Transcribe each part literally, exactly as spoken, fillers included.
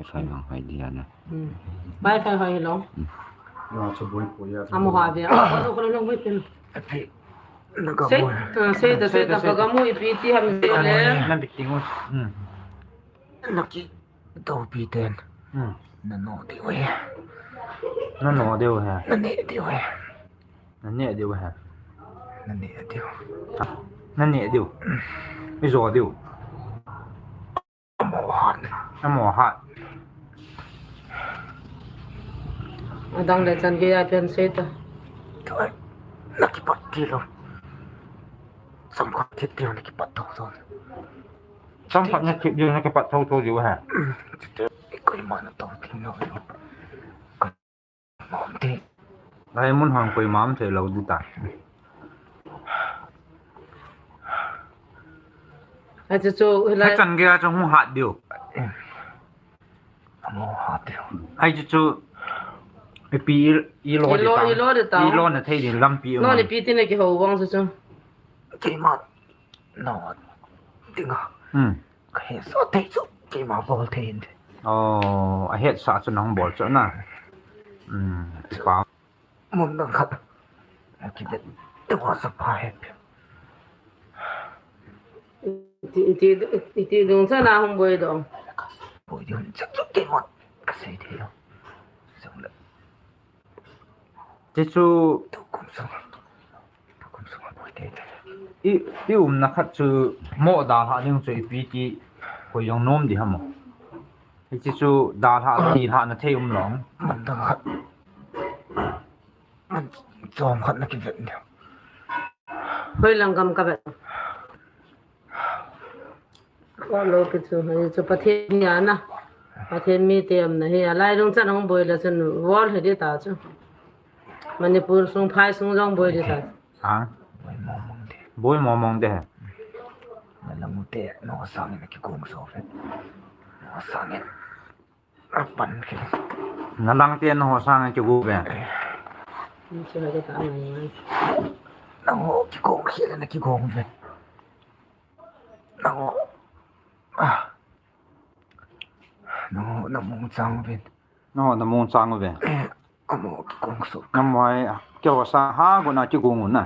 Wi-Fi mang hoi dia na. Hmm. Wi-Fi hoi lo. Hmm. Na chu boi po ya. Amo ha dia. Ko lo, ko lo, boi pin. Api. Na ka Sei, boi. Ah, sei da, sei da, Sei da, sei da. Ka ga mu ipi ti ham sei le. Na bit ting o. Hmm. Na ki to pi ten. Hmm. Na no de we. Na no de we. Na ne de we. Na ne diu he. Na ne diu. Na ne diu. I jo diu. Amo hat. Amo hat. Adang le chan gei a pen sei ta. Toi. Na kipat ti lo. Sam khat thip diu na kipat tho tho. Sam khat na thip diu na kipat tho tho diu he. Mm. Koima na to ti lo. Ti. Lai mun hang koima um thei lo di ta. Achu chu, hilai. Hichan gei a chu hung hat diu. Amo hat diu. Ai chu chu, ipi i, i lo di ta. I lo di ta. I lo na thei di lampi um. No, ni pi ti na kihou vang chu chu. Keima. No, dinga. Hmm. Ka hetsah thei chu, keima bol thei in. Oh, a hetsah chu nang bol chu na. Hmm, pa. Mun dang khat. Ki vet. Te wa sa pa he. Iti, iti, iti dung cha na hung boi dong. Boi dong cha chu keima. Ka sei thei lo. Song le. Ti chu. Tu kum song. I, i umna khat chu mo dalha ding chu ipi ti koi jong nom di ham. Hiche chu dalha, tilha na thei um lou. Man dang khat. Man chom khat na kivet diu. Hoi lang gam ka vet. Ka lo ki chu, hi chu Pathen hi a na. Pathen mite umna hi a. Lai lung chan hung boi le chun wall hi di ta chu. Manipur sung phai sung jong boi di ta. Ha? Boi mo mong de. Boi mo mong de. Na lang u te, no sang in kikong so fe. No sang in. Apan ke. Na lang te no sang in kikong ve. Ni chu ha de ta ngai ngai. Na ho kikong khel na kikong ve. Nang o. Ah. Nang o, na mong chang uvin. Nang o, na mong chang uvin. Eh, amo kikong so. Namo ai, kio sa ha, go na kikong na.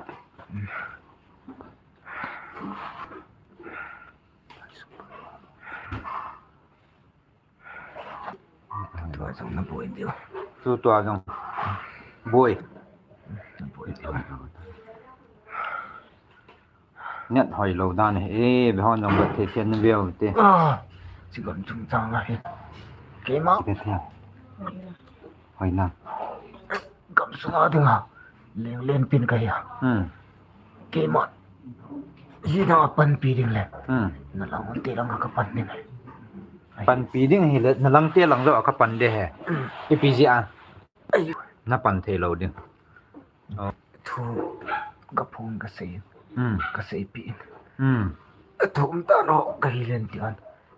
Tua jong na boi diu. Tu tua jong. Boi. Na boi diu. Net hoi lou dan e. Eh, be hon jong be the the ni veu te. Ah, chi gam chung chang la he. Keima. Te the. Hoi na. Gam sunga dinga. Leng len pin ka hi a. Hmm. Keima. Hi na panpi ding le. Hmm. Na lang te lang ka pan ding. Panpi ding hi le, na lang te lang lo ka pan de he. Hmm. Ipi ji a. Ai. Na pan thei lou ding. Oh. Thu ka phong ka sei. Hmm. Ka seipi. Hmm. Thu um ta no ka hi len ti an.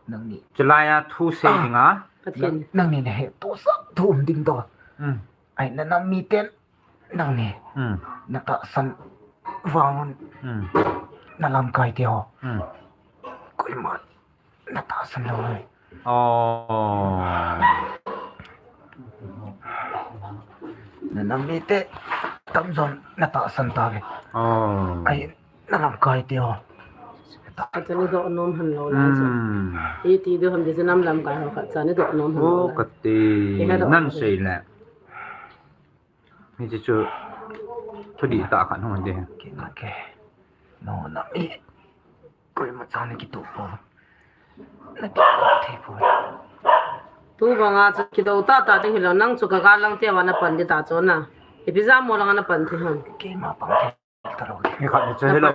Nang ni. Chulai a thu sei ding a. Pathen. Nang, nang ni na he to sa thu um ding to. Hmm. Ai na nam mi ten. Nang ni, hmm, na tahsan vang un, hmm, na lamkai te ho. Hmm. Koima na tahsan lou le. Oh. Na nam mite tamjon na tahsan ta ve. Oh. Ai, na lamkai te ho. Khat cha ni doh nom han lou lai chu. Hmm. Iti diu ham ti chu nam lamkai ho khat cha ni doh nom han lou lai. Oh, kati. Nan sei le. Hiche chu, thudih tah khat hung de. Kei na ke. No, na mi. Koima cha na kito po. Na kito thei po. Tu banga chu kito tah tah ding hilou, nang chu ka ga lang te va na pan di ta chu na. Ipi jam mo lang na pan thei ham. Keima pang thei. Hi khat ni chu hilou.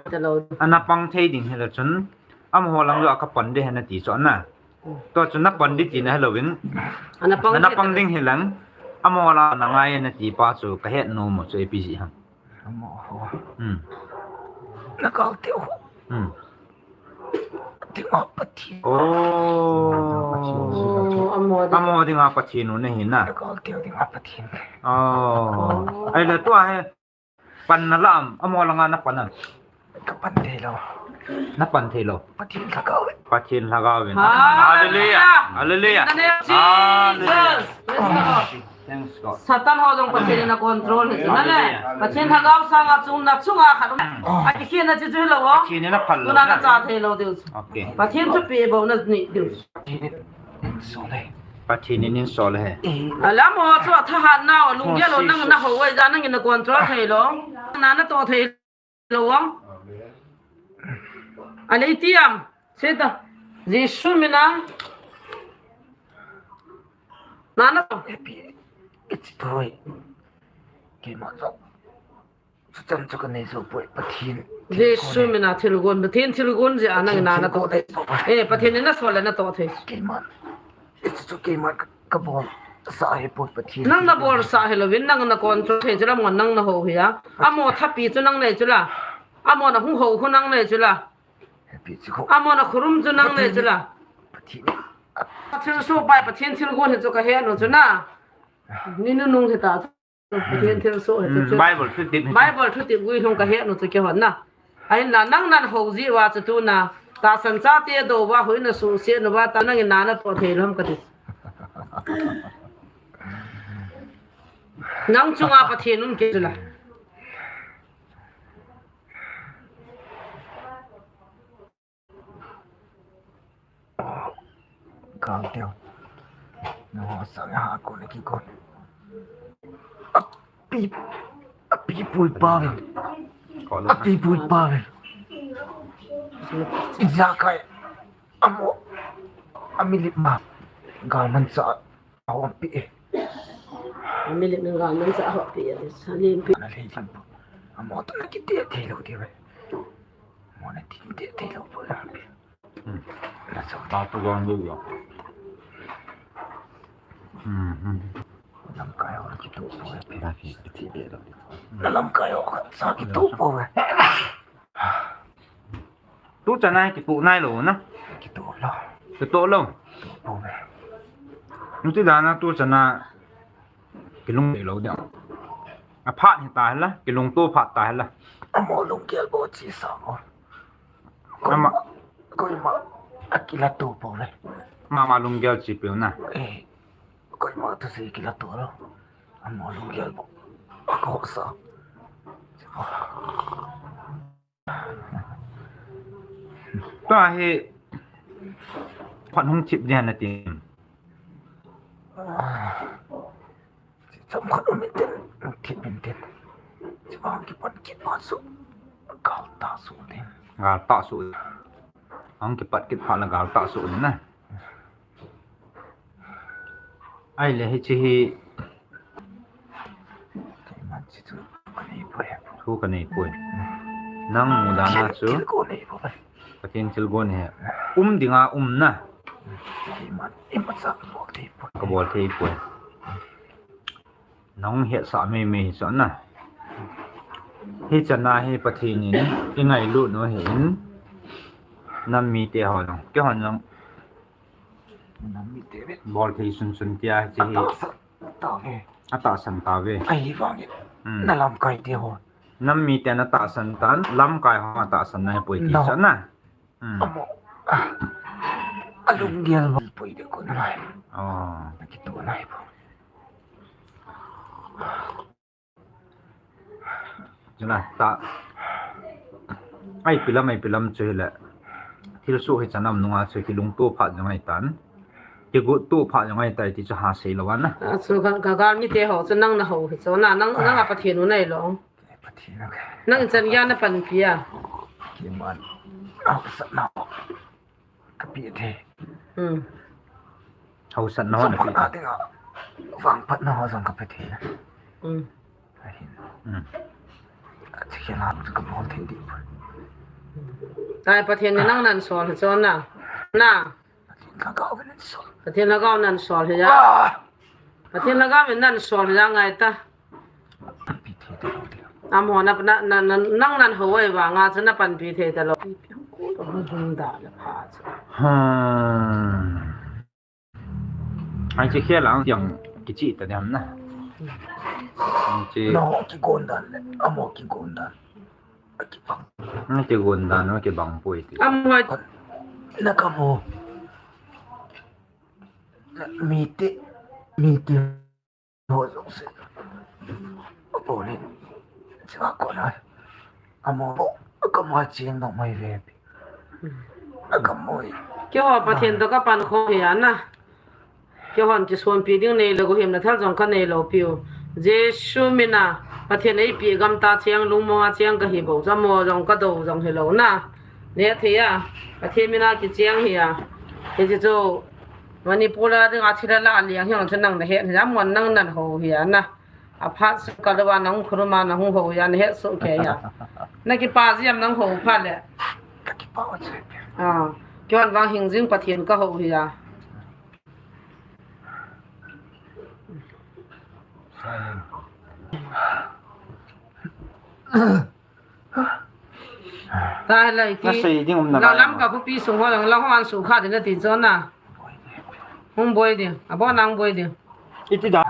Ana pang thei ding hilou chun. Amaho lang jong a ka pan de he na ti chu na. Tua chu na pan di ti na hilou in. Ana pang ding hilang. Amaho lang na ngai na ti pa chu ka het nom u chu ipi ji ham. Amaho. Hmm. Na kal teu. Hmm. Dinga Pathen. Oh. Amaho dinga Pathen u na hi na. Na kal teu dinga Pathen. Oh. Ai la tua he. Pan na lam, amaho langa na pan a. Ka pan thei lou. Na pan thei lou. Pathen lhagao ve. Pathen lhagao ve. Hallelujah. Hallelujah. Hallelujah. In the name of Jesus. Thanks God. Satan ho jong Pathen in a control hi chu na le. Hallelujah. Pathen Lhagao sanga chun na chunga khat um. A kikhel na chu chu lo. Pathen in a phal lo. Tuna na cha thei lo diu. Okay. Pathen thupi bou na nei diu. Pathen in in sol he. Alam ho chu a thahat nau, lunggel ho nang na ho wai ja nang in a control thei lo. Na na to thei lo ang. A lei ti am. Seta. Jesu mina. Na na to. Happy. It's toy. Keima jong. Chuchan chu kanei jou poi, Pathen. Jesu mina thilgon, Pathen thilgon jeh a nang in na na to. Eh, Pathen in na sol le na to thei. Keiman. Hichu chu keiman ka, ka bolsah hi poi Pathen. Nang na bolsah hi louvin, nang na control thei chu la mo nang na ho hi a. Amo thapi chu nang nei chu la. Amo na hung ho khu nang nei chu la. Happy chu khu. Amo na khurum chu nang nei chu la. Pathen. Thilsoh pai Pathen thilgon hi chu ka he nu chu na. Ni nunung hi ta. Pathen thilsoh hi chu chu. Bible thutep hi. Bible thutep guilhung ka he nu chu kihon na. Ahin la nang nan ho jeh uva chu tuna. Tahsan chate dou uva hoi na suhset nu uva ta nang in na na to thei lou ham kati. Nang chunga Pathen um kei chu la. Kal teo. Na ho sang ha ko na ki ko. Api, api pui pa ve. Api pui pa ve. Ijakai. Amo. Amilip ma. Gal man sa. Ahom pi e. Amilip nang gal man sa ahom pi e. Sa lim pi. Ana lei lim pu. Amo to na kiti thei lou ti ve. Amo na ti ti thei lou pu la pi. Hmm. Na so. Ta tu gong du yo. Hmm, hmm. Lamkai ho kituh pu ve. Na ki ti be lou. Na lamkai ho sa kituh pu ve. Tu chana kituh nai lou na. Kituh lou. Kituh lou. Kituh lou. Nuti dana tu chana kilung lou dia. Aphat hi ta la, kilung tu phat ta la. Amo lunggel bou chi sa ko. Ama. Koima, koima, akila tu pou le. Mama lunggel chi peu na. Eh, koima tu si kila tu lou. Amo lunggel bou. Ako sa. Tua hi khat hung thip ding na ti. Chomkhat um intin, thip intin. Chuvang kipan kit phat su. Gal ta su ding. Gal ta su. Hung kipat kit phat la gal ta su ding na. Ahile hiche hi. Keiman chi chu kanei poi. Thu kanei poi. Nang mudana chu. Thil, thil kanei poi. Pathen thilgon hi. Um dinga um na. Keiman imacha kabol thei poi. Kabol thei poi. Nang hetsah mei mei hi chu na. Hichana hi Pathen in ingailut u ahin. Nam mite ho jong. Keihon jong. Nam mite ve. Bol thei sun sun tia hiche hi. Atahsan tave. Atahsan tave. Ahivangin. Hmm. Na lamkai te ho. Nam mite na tahsan tan, lamkai ho atahsan na hi poi ti chu na. Hmm. Amo. Ah. Alunggel bou poi de ko na lai. Oh. Na kito lai po. Chuna ta. Ai pilam, ai pilam chu hile. Thilsoh hi chanam nunga chu kilungto phat jong ahitan. Kigotto phat jong ahitai ti chu ha sei lou ana. A chu ka, ka gal mite ho chu nang na ho hi chu na, nang, nang a Pathen u nai lou. Pathen u. Nang chan gei na panpi a. Keiman. Au sa na. Ka pe thei. Hmm. Hausatna ho na pe. Vangphatna ho jong ka pe thei. Hmm. Ahin. Hmm. Athi khe la chu ka bol thei di. Ai, Pathen in nang nan sol hi chu na. Na. Pathen lhagao nan sol. Pathen lhagao nan sol hi ja. Ah! Pathen lhagao nan sol hi ja ngai ta. Pi thei ta lou. Amo na, na, na, na, nang nan ho ai vanga chu na panpi thei ta lou. Hung da le pha chu. Hmm. Ai chi khel ang tiang kichi ta dem na. Chi. No, kigon dan le, amo kigon dan. Akibang. Na kigon dan, na kibang poi ti. Amo. Na kamo. Mite, Mi ti ho jong se. Apo ni. Chua ko na. Amo bo. Ka ma ching dong mai ve. Ka moi. Keiho Pathen toh ka pan khom hi ana. Keihon kisonpi ding neilou, guhhimna thal jong ka neilou piu. Jesu mina, Pathen eipi gam ta cheng, lungmong a cheng kahi bou, chamo jong kadou jong hilou na. Neh thei a, Pathen mina kicheng hi a. Hiche chu, Manipur a dinga thil ala liang hi jong chu nang nahet hi a, mun nang nan ho hi a na. Aphat sung kah louva nahung khuruma nahung ho hi a, nahet soh kei a. Nakipa jia em nahung ho phat le. Kakipa che. Ah, keihon vang hing jing Pathen kaho hi a. Tahle iti. Nasei ding um nalai. Lam ka khopi sung ho lang la ho an su kha ding nati chu na. Hung boi ding. Abo nang boi ding. Iti da.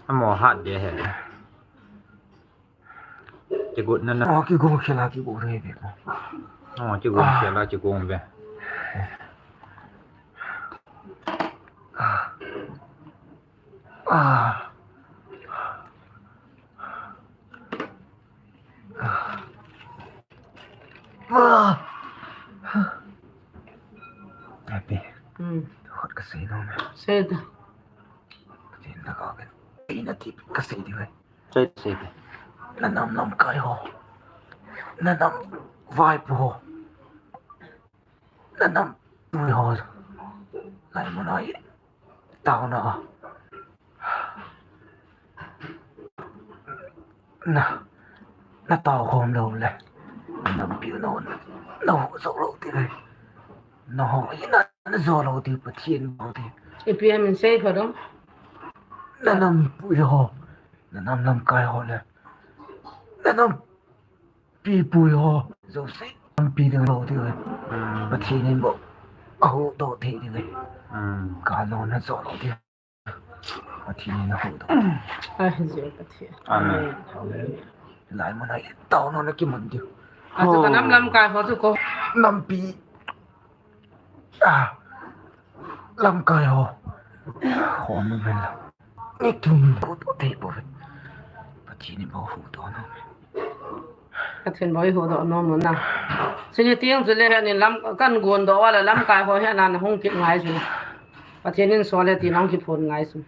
Amo hat de he. Kigot na na. Oh, kigot khela kigot re be. Oh, kigot khela kigot be. Ah. Ah. Ah. Happy. Hmm. Hot ka sei no me. Sei da. Tin da ka ben. Ina tip ka sei di ve. Sei, sei. Na nam lamkai ho. Na nam vaipo ho. Na nam pui ho. Lai mun a hi. Taona. Na. Na tao khom lou le. Na nam piu no. Na ho so lou ti le. Na ho hi na, na jo lou ti Pathen bou ti. Ipi ham in sei pha dong. Na nam pui ho. Na nam lamkai ho le. Na nam pi pui ho. Jouse. Nam pi ding lou ti ho. Hmm. Pathen in bou. Ahuhdoh thei ding. Hmm. Ka lou na jo lou ti. Pathen in ahuhdoh. Ai, je Pathen. Amen. Amen. Lai mun a hi taona na kiman diu. Achu ka nam lamkai ho chu ko. Nampi. Ah. Lamkai ho. Khom ven la. Ni tum ko to te bo. Pathen in bou huhdoh na. Pathen bou huhdoh nom na. Sini tiang chu le ni lam kan gon doh wala lamkai ho hi na na hung kit ngai chu. Pathen in sol le ti nang kiphon ngai chu.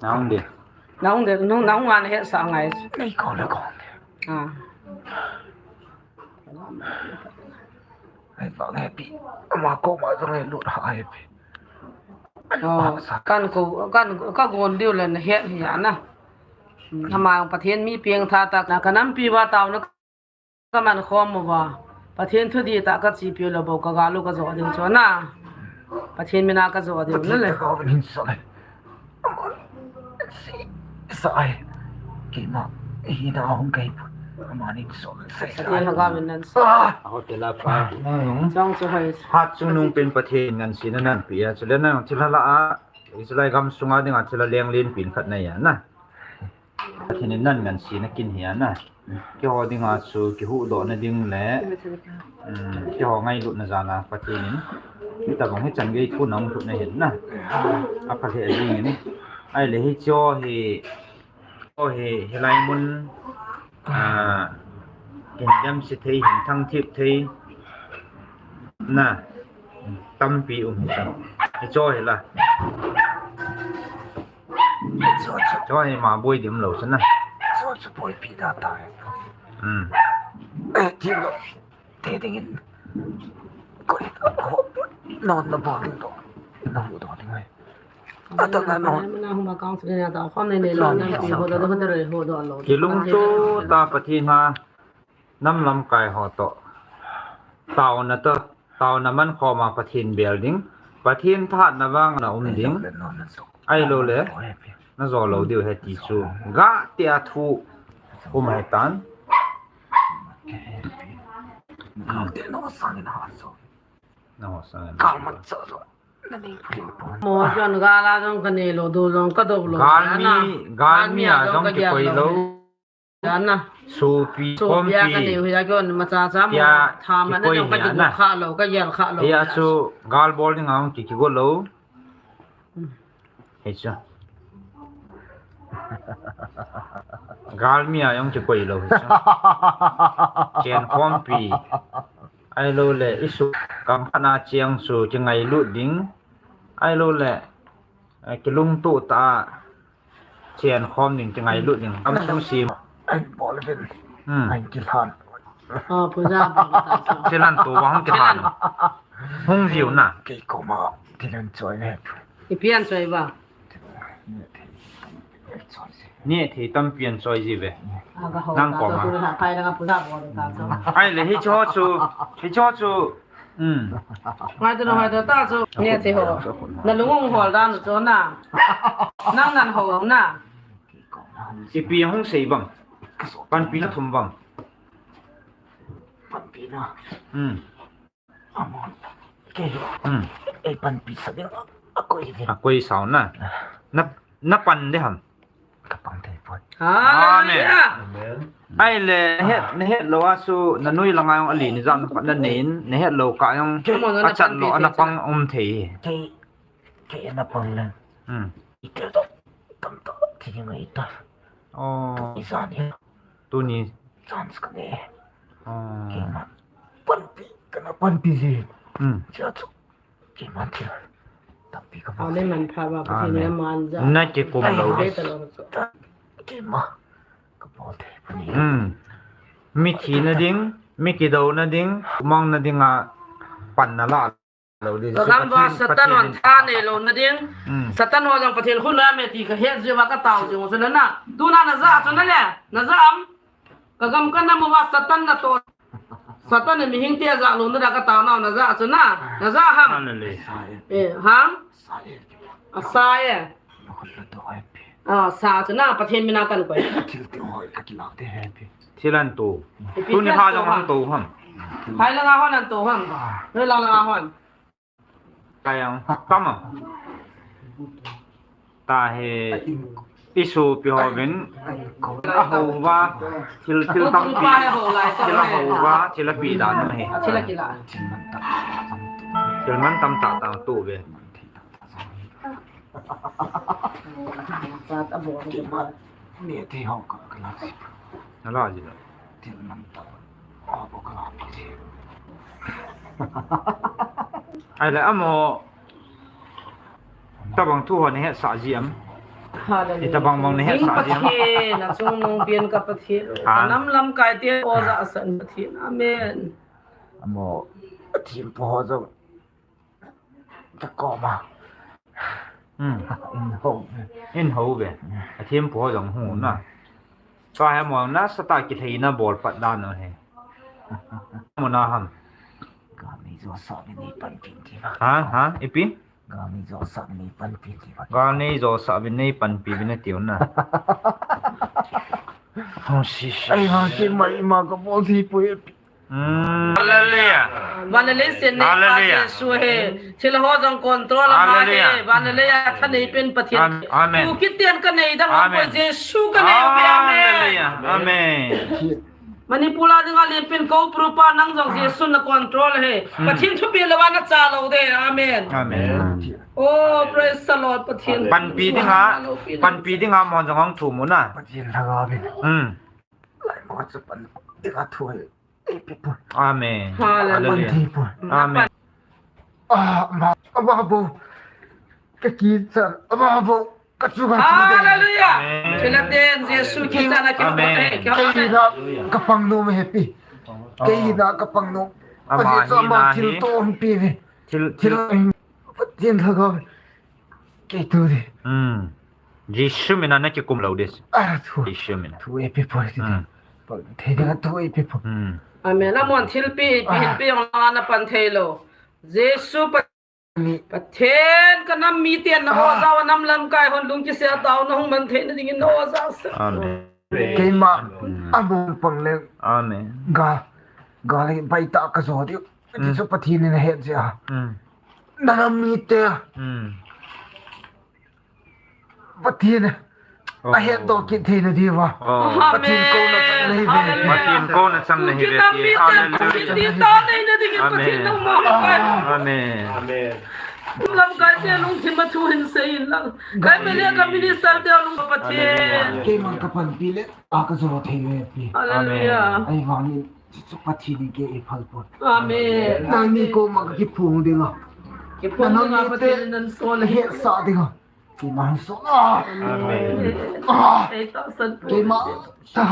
Nang de. Nang de, nang, nang ngan he sa ngai chu. Nei ko le ko. Ah. Ai, vang happy. Ama ko ma jong he lut ha happy. Oh, kan ko, kan, ka gon diu le na het hi a na. Hmm, ama Pathen mi pieng tha tak na ka nampi va tao na ka man khom uva. Pathen thudih tah ka chi piu le bou ka gal u ka jo diu chu na. Pathen mina ka jo diu na le. Pathen ka gal hin sa le. Sa ai. Keima hi na hung kai pu. Ama nin so sai sai. Pathen ka gal nan sa. Ah. Aho te la pa. Chong chu hai. Hat chung nung pen Pathen ngan si na nan pi a. Chu le na thil la a. Israel gam sunga dinga thil a leng len pin khat na ya na. Pathen in nan ngan si na kin hi a na. Keiho dinga chu kihuhdoh na ding le. Um, keiho ngailut na jal a Pathen in. Hitabang hi chan gei thu na hung thut na hin na. Apha le ding in. Ai le hi cho hi. Cho hi, hilai mun. Ah, hin dem si thei, hin thang thip thei. Na. Tampi um hi cho. Hi cho hi la. Cho, cho. Cho hi ma boi dim lou sana. Cho, cho boi pi da ta. Hmm. Eh, ti lo. Te ding in. Koi, ho, non na bol ding to. Na hu do ding ai. Ata na non. Na hu ma kang su na ta khom ne ne lo na pi ho do do do re ho do lo. Kilungto ta Pathen a. Nam lamkai ho to. Taona to. Taona man khom a Pathen bel ding. Pathen thahatna vang na um ding. Ai lo le. Na jo lou diu he ti chu. Ga te a thu. Um hai tan. Na ho sang. Mo jon gal a jong ka ne lou, do jong ka do lou. Gal mi, gal mi a jong kikoi lou. Ana. Sopi, sopi a ka neu hi a kion ma cha cha mo. Tha ma na jong ka kigel kha lou, ka gel kha lou. Hia chu gal bol ding a hung ki kigo lou. Hichu. Galmi a jong kikoi lou hichu. Chenkhompi. Ahilou le, isu kang khat a cheng chu kingailut ding. Ahilou le, eh, kilungtoh tah a chenkhom ding, kingailut ding. Kamsung sim. Ahin bol uvin. Hmm. Ahin kilhan. Ah, puja bol ta chu. Thil ahin to uva hung kilhan. Hung jiu na. Kei koma thil ahin choi ne. Ipi ahin choi uva? Neh thei tampi ahin choi ji uve. Ah, ka ho. Nang ta koma. Chu, tu le ha phai la ka puja bol ta chu. Ahile hichu chu, hichu chu. Hmm. Ngai tu, ngai tu ta chu. Neh thei ho. Na lung hung hol dan chu na. Nang nan ho na. Ipi hung sei bang. Panpi na thum bang. Panpi na. Hmm. Amon. Kei. Hmm. Ei panpi sa ding. Akoi ding. Akoi sao na. Na, na pan ding ham. Ka pang thei poi. Amen. Hallelujah. Amen. Ahile, nahet, nahet lou a chu, na nui langa jong ali ni jam na pan na nei in, nahet lou kah jong, kei. Amon na achat pan lou, thei ana thei pang um thei. Kei, kei ana pang le. Hmm. Ikel to, tam to, thi ngai ta. Oh. Isan he. Tuni. Chance ka nei. Ah. Keima. Panpi, kana panpi ji. Hmm. Chia chu. Keima thil. Tampi ka. Aw, le manpha ba, Pathen. Amen. Le man ja. Na kikum lou. Ai, le ta lou chu. Keima. Ka bol thei puni. Hmm. Mi thina ding, mi kidouna ding, mang na ding a pan na la. Lou ding. Ka gam uva Satan hon tha nei lou na ding. Hmm. Satan ho jong Pathen khut a um e ti ka het jeh uva ka tao jing u chu na. Tuna na ja chu na le. Na ja am. Ka gam ka nam uva Satan na to. Satan in mihing te ja lou na da ka tao nau na ja chu na. Na ja ham. Hallelujah. Eh, ham. Asa e. Ah, sa chu na Pathen mina kan koi. Thil ti hoi ka kilah te he pi. Thil ahin to. Ipi thil ahin to ham? Tuni ha jong ahin to ham. Hai langa hon ahin to ham. Ah. Noi lang langa hon. Kayang tama. Tahe isopi hovin. Ahouva. Thil, thil tampi. Thil ahouva. Thil api dan ahi. Thil akila. Thil mantam tah tah to ve. Neh thei ho ka, ka la ji. Na la ji na. Thil mantam. Ho bo ka la ji. Ahile amo. Tabang thu ho na hetsah ji am. Hallelujah. Itabang bang na hetsah ji am. Pathen, achungnung pen ka Pathen. Ha. Ka nam lamkai te ho jahsan Pathen. Amen. Amo. Thempu ho jong. Ka koma. Hmm. In ho. In ho ve. Athempu ho jong hung na. Tua hi mo nasatah a kilheina bol pat dan u hi. Mo na ham. Gal nei jo sah uvin nei panpi uvin tiva. Ha, ha, ipi? Gal nei jo sah uvin nei panpi uvin tiva. Gal nei jo sah uvin nei panpi uvin atiu na. Hong si si. Ai, hong si mai ma ka bol thei poi. Hmm. Hallelujah. Van le lei sen nei pa Jesu he. Thil ho jong control a ma he. Hallelujah. Van le lei a thanei pen Pathen. Am-, amen. Tu kit tian ka nei dang ho poi Jesu ka nei u ve. Amen. Hallelujah. Amen. Manipur a dinga len pen ko prupa nang jong Jesu na control he. Hmm. Pathen thupeh lou a na cha lou de. Amen. Amen. Oh, praise the Lord, Pathen. Panpi dinga, panpi dinga mo jong hong thum u na. Pathen lhagao ve. Hmm. Lai mo chu panpi dinga thu he. Amen. Hallelujah. Amen. Ah, ma, ama bo. Ka kichat, ama bo. Ka chu ka chu. Hallelujah. Amen. Thil aten Jesu kichat na ki. Amen. Kei na ka pang nom he pi. Kei na ka pang nom. Ama hi na thil to pi ve. Thil, thil. Thil, thil lhagao. Kei tu di. Hmm. Jesu mina na kikum lou di. Ah, thu. Jesu mina. Thu e pi poi di. Hmm. Thei di thu e pi poi. Hmm. Amen. Amon thilpi, pi, pi jong na pan thei lou. Jesu pa-, Pathen ka nam mite na ho jao nam lamkai hon lung kisel tao na hung man thei na dingin na ho jao sa. Amen. Keima, hmm, amon pang le. Amen. Ga, ga le bai ta ka jo di. Ti chu Pathen in ahet jeh a. Hmm. Na nam mite. Hmm. Pathen. Oh. Ahet doh kit thei na diuva. Oh. Pathen kouna chang na hi ve. Amen. Pathen kouna chang na hi ve. Hallelujah. Amen. Amen. Amen. Lamkai te lungthim a thu hin sei in lang. Kai me le ka minister te lung Pathen. Keiman ka panpi le, a ka jo thei ve pi. Hallelujah. Ahivangin, chu Pathen in kei eiphal pon. Amen. Nangni koma ka kiphong ding a. Kiphong ding a, Pathen in nan sol. Hetsah ding a. Keiman sol a. Amen. Ah. Ei tahsan pon. Keiman. Ka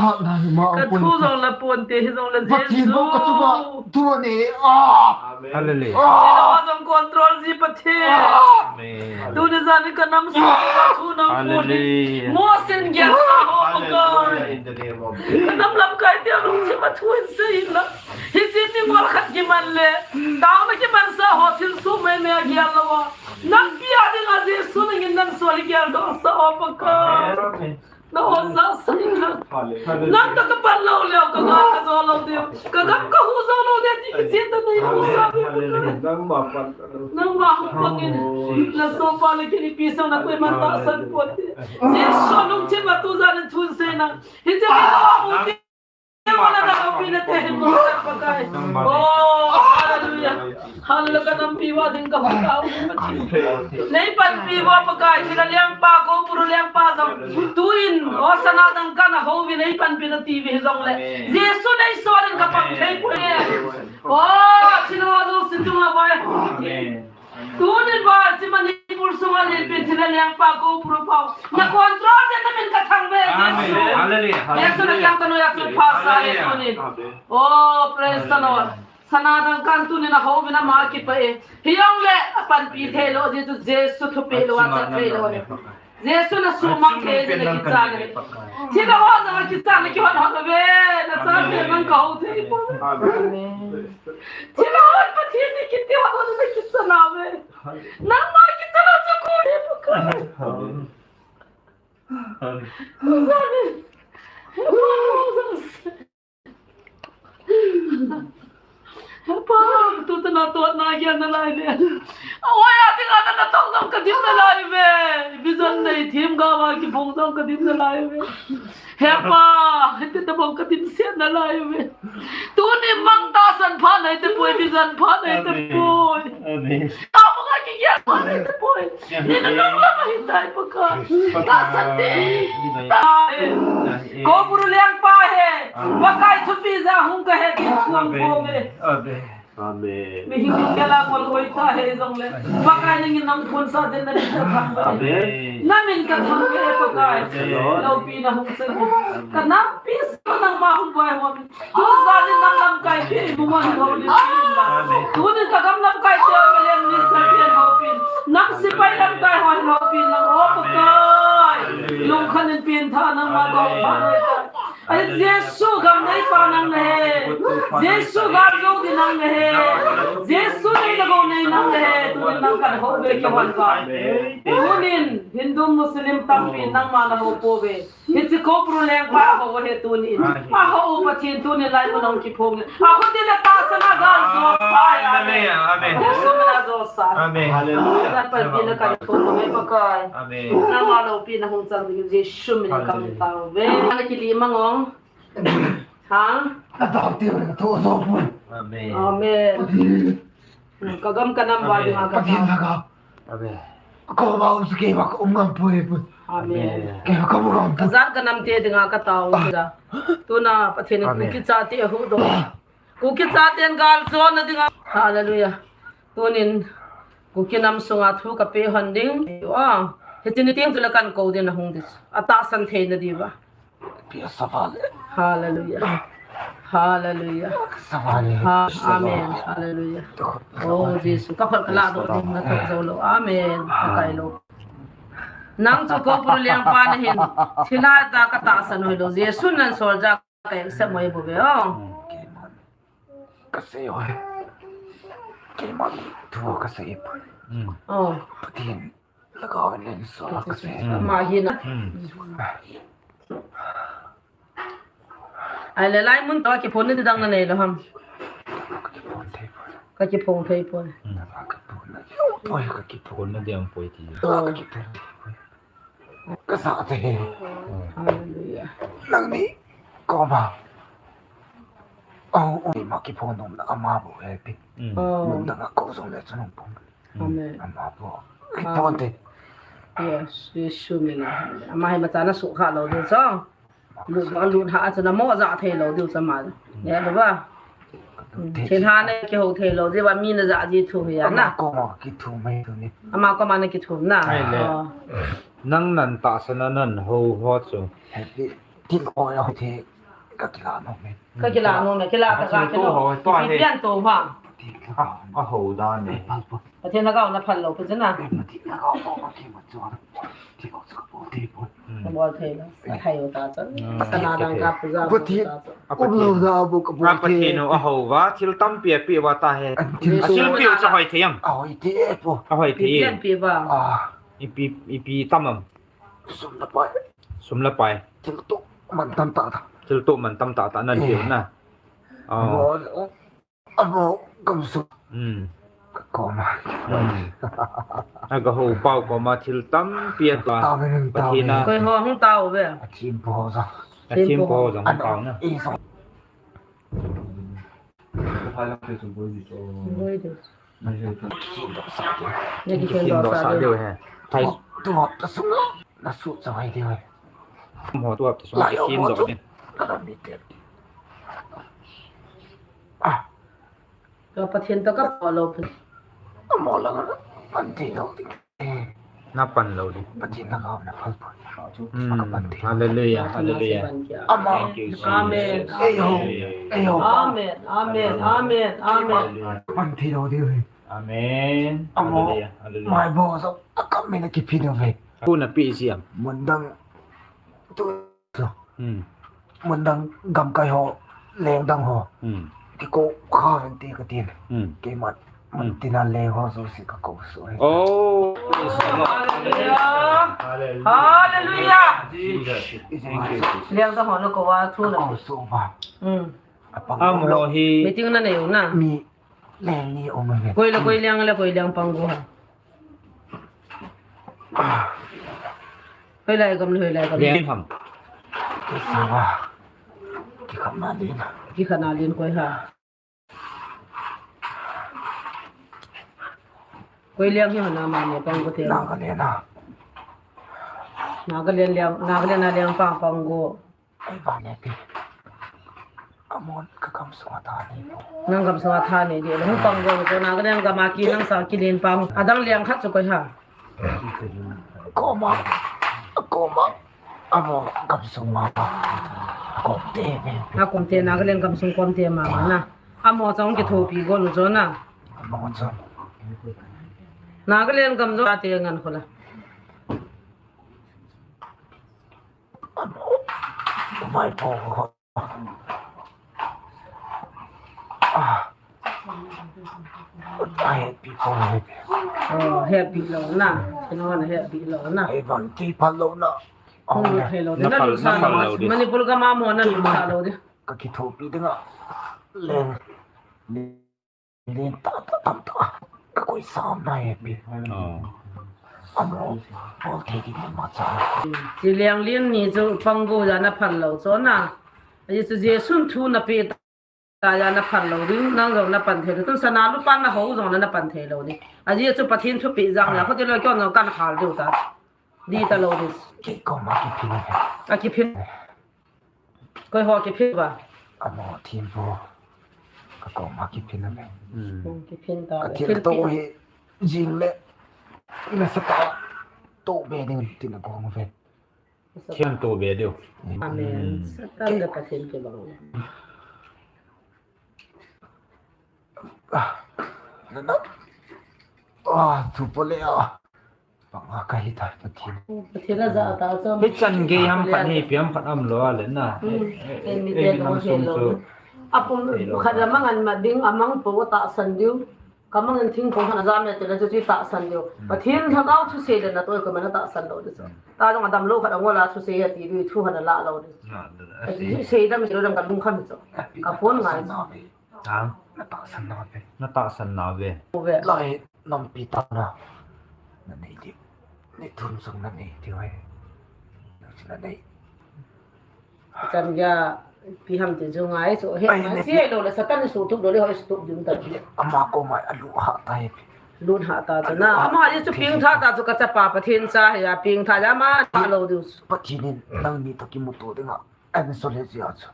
thu jong la ponte, hijongle Jesu. Pathen bou ka chunga, thu ane, ah. Hallelujah. Jehovah jong control ji Pathen. Amen. Tuni jan in ka nam sung ka thu nang pon. Hallelujah. Mosen gelsa ho Pakai. Ka nam lamkai te lungthim a thu hin sei in lang. Hiche ni ngol khat kiman le. Taona kimansa ho thil sumai me a gel lou a. Nampi a dinga Jesu nangin nan sol geldoh sah o Pakai. Amen. Na osa sah in lang. Hallelujah. Nang toh ka pan lou leh, ka gal ka jo lou ding. Ka gam ka hu jou lou ding, ti kichen ta nei hu sa ve. Hallelujah. Nangma pan. Nangma hung pang in. Na sopi le kei ipi sah na koiman tahsan pon te. Jesu lungthim a tu jan in thu sei nang. Hiche ni a mu te. Wala na loupina te hin mo sa Pakai. Oh, hallelujah. Hallelujah, ka nampi uva ding ka hung tao. Nei panpi uva Pakai, thina lengpa, Koupuru lengpa jong. Tuin, Hosanna dangka na hou vi nei panpi na ti vi jongle. Jesu nei sol in ka pang thei poi. Oh, thina uva jong situng a vai. Tunin ba, hiche Manipur sunga len pen thina lengpa Koupuru pau. Na control jeh in na min ka thangvah e, Jesu. Amen. Hallelujah. Jesu na kiang ka noiya chu pha sa e tunin. Amen. Oh, praise the Lord. Sana dangkan tunin a hou vin ama kipah e. Hijongle, a panpi thei lou, Jesu, Jesu thupeh lou, a chat thei lou. Jesu na sumang thei jeh in na kichat e. Thina ho jong a kichat na kihot hot uve. Na chat thei man ka hou thei poi. Amen. Thina ho Pathen ni kiti hot hot na kichat na uve. Nangma kichat na chu ko he Pakai. Amen. Amen. He Pa, tu te na tot na gel nalai le. Oi, a ding a na natong jong ka dim nalai ve. Vision nei themgao a kiphong jong ka dim nalai ve. He Pa, hiti tabang ka dimset nalai ve. Tuni mang tahsan pha nei te poi, vision pha nei te poi. Amen. Amen. Tao manga kigel pha nei te poi. Ni na nung lama hin tai Pakai. Tahsan te. Tai. Koupuru lengpa he. Pakai thupeh ja hung ka he kin thuang pong e. Amen. Amen. Mihing in kela kol hoi ta he jongle. Pakai nangin nang khun sa den na min ka thang. Amen. Na min ka thang e Pakai. Amen. Loupina hung sen. Ka nampi sa nangma hung boi hon. Tu jan in nang lamkai te, imu ngon hou lim pi in lang. Amen. Tunin ka gam lamkai te, ka leng minister te hou pi in. Nang sepai lamkai ho hin hou pi in lang, o Pakai. Amen. Lungkhan in pen tha nangma gou pha noi tai. Amen. Jesu gam neipa nang nahi. Jesu gal jou di nang nahi. Jesu nei le gou nei nang nahi. Tunin nang kan hou ve kihon uva. Amen. Tunin Hindu Muslim tampi nangma na hou pouve. Hiche Koupuru lengpa ahou ahi tunin. Ahou Pathen tunin laimun a hung kiphong in. Akhut in le tahsan a gal jo sa e. Amen. Amen. Jesu min a jo sa e. Amen. Hallelujah. Nang panpina kahin thum uve Pakai. Amen. Nangma loupina hung chang dingin Jesu min a kahin tao uve. Ana kili mang o. Ha? Na tao ti uve, tho jo poi. Amen. Amen. Pathen. Ka gam ka nam uva dinga ka tao. Pathen laka. Amen. Ka koma um chu keiva ka um ngam poi poi. Amen. Keiva ka um ngam poi. Ka jat ka nam te dinga ka tao chu da. Tuna Pathen in Kuki chate ahuhdoh. Kuki chaten gal jona dinga. Hallelujah. Tunin Kuki nam sunga thu ka pe hon ding. Hiche ni teng chule kan kou ding ahung ding. Atahsan theina diuva. Pi a sa vale. Hallelujah. Hallelujah. Sa vale. Ha, amen. Hallelujah. Oh, Jesu. Ka khol ka la doh ding na thot jou lou. Amen. Ka kai lou. Nang chu Koupuru lengpa nahin. Thilha ta ka tahsan hoi lou. Jesu nan sol ja ka accept mo e bou ve o. Ka sei hoi. Keiman thu ka sei poi. Oh. Pathen. Lhagao in einsol a ka sei. Ama hi na. Hmm. Ahile laimun toh kiphonna di dang na nei lou ham? Ka kiphong thei poi. Ka kiphong thei poi. Hmm. Ka kiphonna di ang poi ti. Oh. Ka kiphong thei poi. Ka sa thei. Hallelujah. Nangni koma. Oh, oh, ma kiphong nom na ama bou he pi. Hmm. Oh. Nom na ka ko jong le chu nom pong. Amen. Ama bou. Amen. Kipon te. Yes, Jesu min a. Ama hi imacha na sukha lou diu chu. Lut bang lut ha chu na mo ja thei lou diu chu ama. Ne lo ba. Thil ha na kihou thei lou diu ba mi na ja ji thu hi a na. Ama koma kithum mai tu ni. Ama koma na kithum na. Ai le. Oh. Nang nan tahsan a nan ho ho chu. Happy. Thil ko ya ho the. Ka kila nom e. Ka kila nom e, kila ta ka kila. Ho, to he. Pian to ha. Thil ko. A ho dan e. Pathen lhagao na phal lou, Pathen a. Pathen lhagao ko ka ki ma chuan. Thil ko chu ka bol thei pon. Hmm. Ka bol thei lou. Ka thei lou ta chuan. Hmm. Sana dang ka puja ko ta chuan. Pathen. Um lou da bo ka bol thei. Pathen u a ho va, thil tampi a pe va ta he. An thil. A thil pe u chu a hoi thei ang. A hoi thei e po. A hoi thei. Pi pian pe va. Ah. Ipi, ipi tam am. Sum le pai. Sum le pai. Thil tuh man tam tah tah. Thil tuh man tam tah tah nan pe u na. Eh. Oh. Amo, amo, kamsung. Hmm. Ka koma. Hmm. A ka ho pau koma thil tampi a tua. Tao ve, tao ve. Pathen a. Koi ho hung tao ve. A thim po ho jong. A thim po ho jong hung tao na. Ano, i jong. Boi de. Boi de. Na kikhen doh sa diu he. Thai. Tua, tua, ta sung lo. Na su chawai diu he. Mo tua, ta sung. Lai o, kikhen mo doh tu. Ni. Ka ram ni te. Ah. Ka Pathen to ka po lo. Amo la na pan thei lou ding. Na pan lou ding. Pathen lhagao na phal pon. Hmm. Ka pan thei. Hallelujah, hallelujah. Ama. Thank you, Jesus. Amen. Ei ho. Hallelujah. Ei ho. Amen, amen, amen, amen. Hallelujah. Pan thei lou ding. Amen. Amo. Hallelujah, hallelujah. Mai bo so. A kam me na kiphin ve. Ku na pi siam. Mun dang. Tu. Hmm. Mun dang gamkai ho, leng dang ho. Hmm. Kiko kha ven ti ka tin. Hmm. Keiman, mun tina leng ho jouse ka ko su e. Oh. Hallelujah. Hallelujah. Jesus. Thank you, Jesus. Leng dang ho na ko va thu na. Ka ko su va. Hmm. Apang. Amo lo. Hi. Meeting na nei u na. Mi Leng ni um e. Koi le koi leng le koi leng pang go ha. Hoilai gam le hoilai gam. Leng ham. Ki sa wa. Ki khat na lin. Ki khat na lin koi ha. Koi leng hi ha na ma ne pang go te. Nagaland a. Nagaland leng, Nagaland a leng pang pang go. Ei, vang e pi. Amon ka gamsunga tha nei lo. Nang gamsunga tha nei lo. Hung pang go ko Nagaland gam a ki nang sa ki len pang. Adang leng khat chu koi ha. Koma. Koma. Amo gamsunga. Kom te. Na kom te Nagaland gamsung kom te ma ma na. Amo chang kithopi go lo chu na. Amo chang. Nagaland gam jo te ngan khola. Vai po. Ah. Ai, happy po, happy. Oh, happy lo na. Kino na happy lo na. Ai, bang ki pa lo na. Oh, hello. Na lu sa lo. Manipur gam a mo na lu sa lo de. Ka kithopi dinga. Leng. Len ta ta tam ta. Ka koi sam na e pi. Oh. Amo, bol thei di ma cha. Chi liang lin ni chu pang go ja na phal lo chu na. Ahi chu Jesu thu na pe ta ja na phal lo ding, nang jong na pan thei lo. Tun sana lupa na ho jong na pan thei lo ni. Ahi chu Pathen thu pe jang la, ko ti lo kyo no kan hal deu ta. Di ta lo di. Ki ko ma ki phin. A ki phin. Koi ho kiphin ba? Amo thim po. Ka ko ma kiphin a me. Hmm. Hmm, kiphin ta. Ka thil to hi jing le. Na sa ta. To be ding tin a gong ve. Thil to be deu. Amen. Hmm. Satan da Pathen ke bang. Ah. Na na. Ah, tu po le ah. Panga ka hi ta Pathen. Pathen a ja ta chu. Hichan gei ham khat hi piam khat am lo a le na. Hmm. Ei, ei, ei, mi te lo he lo. A pum khat a mangan ma ding, a mang po tahsan diu. Ka mangan thing po khat a ja me te le chu chu tahsan diu. Hmm. Pathen lhagao thusei le na toi ko ma na tahsan lo diu chu. Hmm. Ta jong a dam lo khat a ngol a thusei a ti diu thu khat a la lo diu. Na, na, na, thusei dam lo dam ka lung kham chu. Ka phone ngai. Ha? Na tahsan na ve. Na tahsan na ve. Ve. Lai nampi ta na. Na nei di. Nei thum sung na nei di ve. Na nei. Chan ya pi ham ti ju ngai so he. Ai, ma nei si di. Lo la Satan su tup lo le hoi su tup dum ta. Ama ko mai alu ha ta he. Lut ha ta chu na. Ama hi chu ping tha ta chu ka chapa Pathen cha hi a ping tha ya ma ta lo diu chu. Pathen in nang ni to kimuto ding a. An so le jia chu.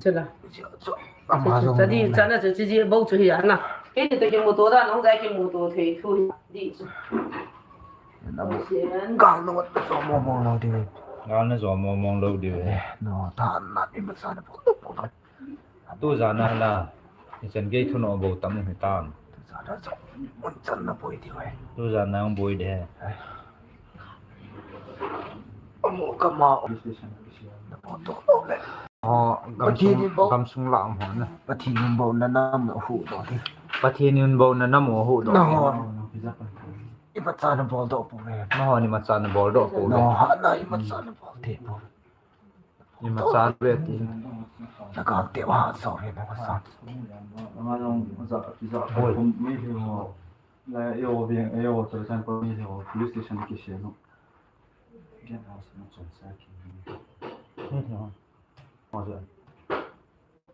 Chula. Jia chu. Ama chu jong cha di cha na chu chi ji bo chu hi a na. Ke ni to kimuto da nong da kimuto thei thu hi di chu. Na bo. Gal no wat so mo mo lo di. Gal na so mo mo lo di. No ta na ni ma sa na po po. Tu jan a la, ichan gei thuno bou tam u hitam. Tu jan a jong, mun chan na boi diu he. Tu jan a boi de. Amu kama. Na bol to lo le. Oh, Pathen in bou. Gamsung la mo na. Pathen in bou na nam hu do di. Pathen in bou na nam hu do. Na ho. Imacha na bol do pu ve. Na ho ni macha na bol do pu ve. Na ho na imacha na bol de pu. Imacha ve ti. Na ka te wa so ve na ka sa. Oi. La yo bien, yo to chan ko ni ho police station ki se no. Gen house na chon sa ki. Ni ho. Ho ja.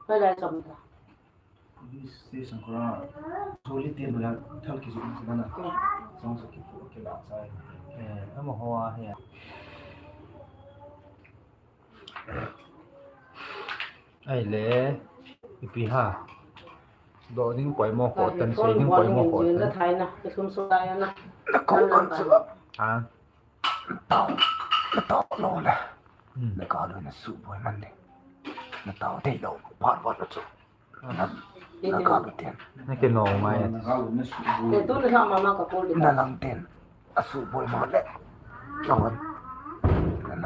Pai lai chom ta. Police station ko la. Tholi te la thal ki jun sa na. Song sa ki pu ki la chai. Eh, ama ho a he. Ai le, ipi ha. Do ding koi mo ko, tan sei ding koi mo ko. Jing la thai na, ka sum so lai na. Na ko kan sa. Ha. Na tao, na tao lo le. Hmm. Na ka lo na su boi man de. Na tao te lo, pat pat lo chu. Na ka lo ten. Na ke no mai. Te tu na sa mama ka ko de. Na lang ten. A su boi ma le. Lo han.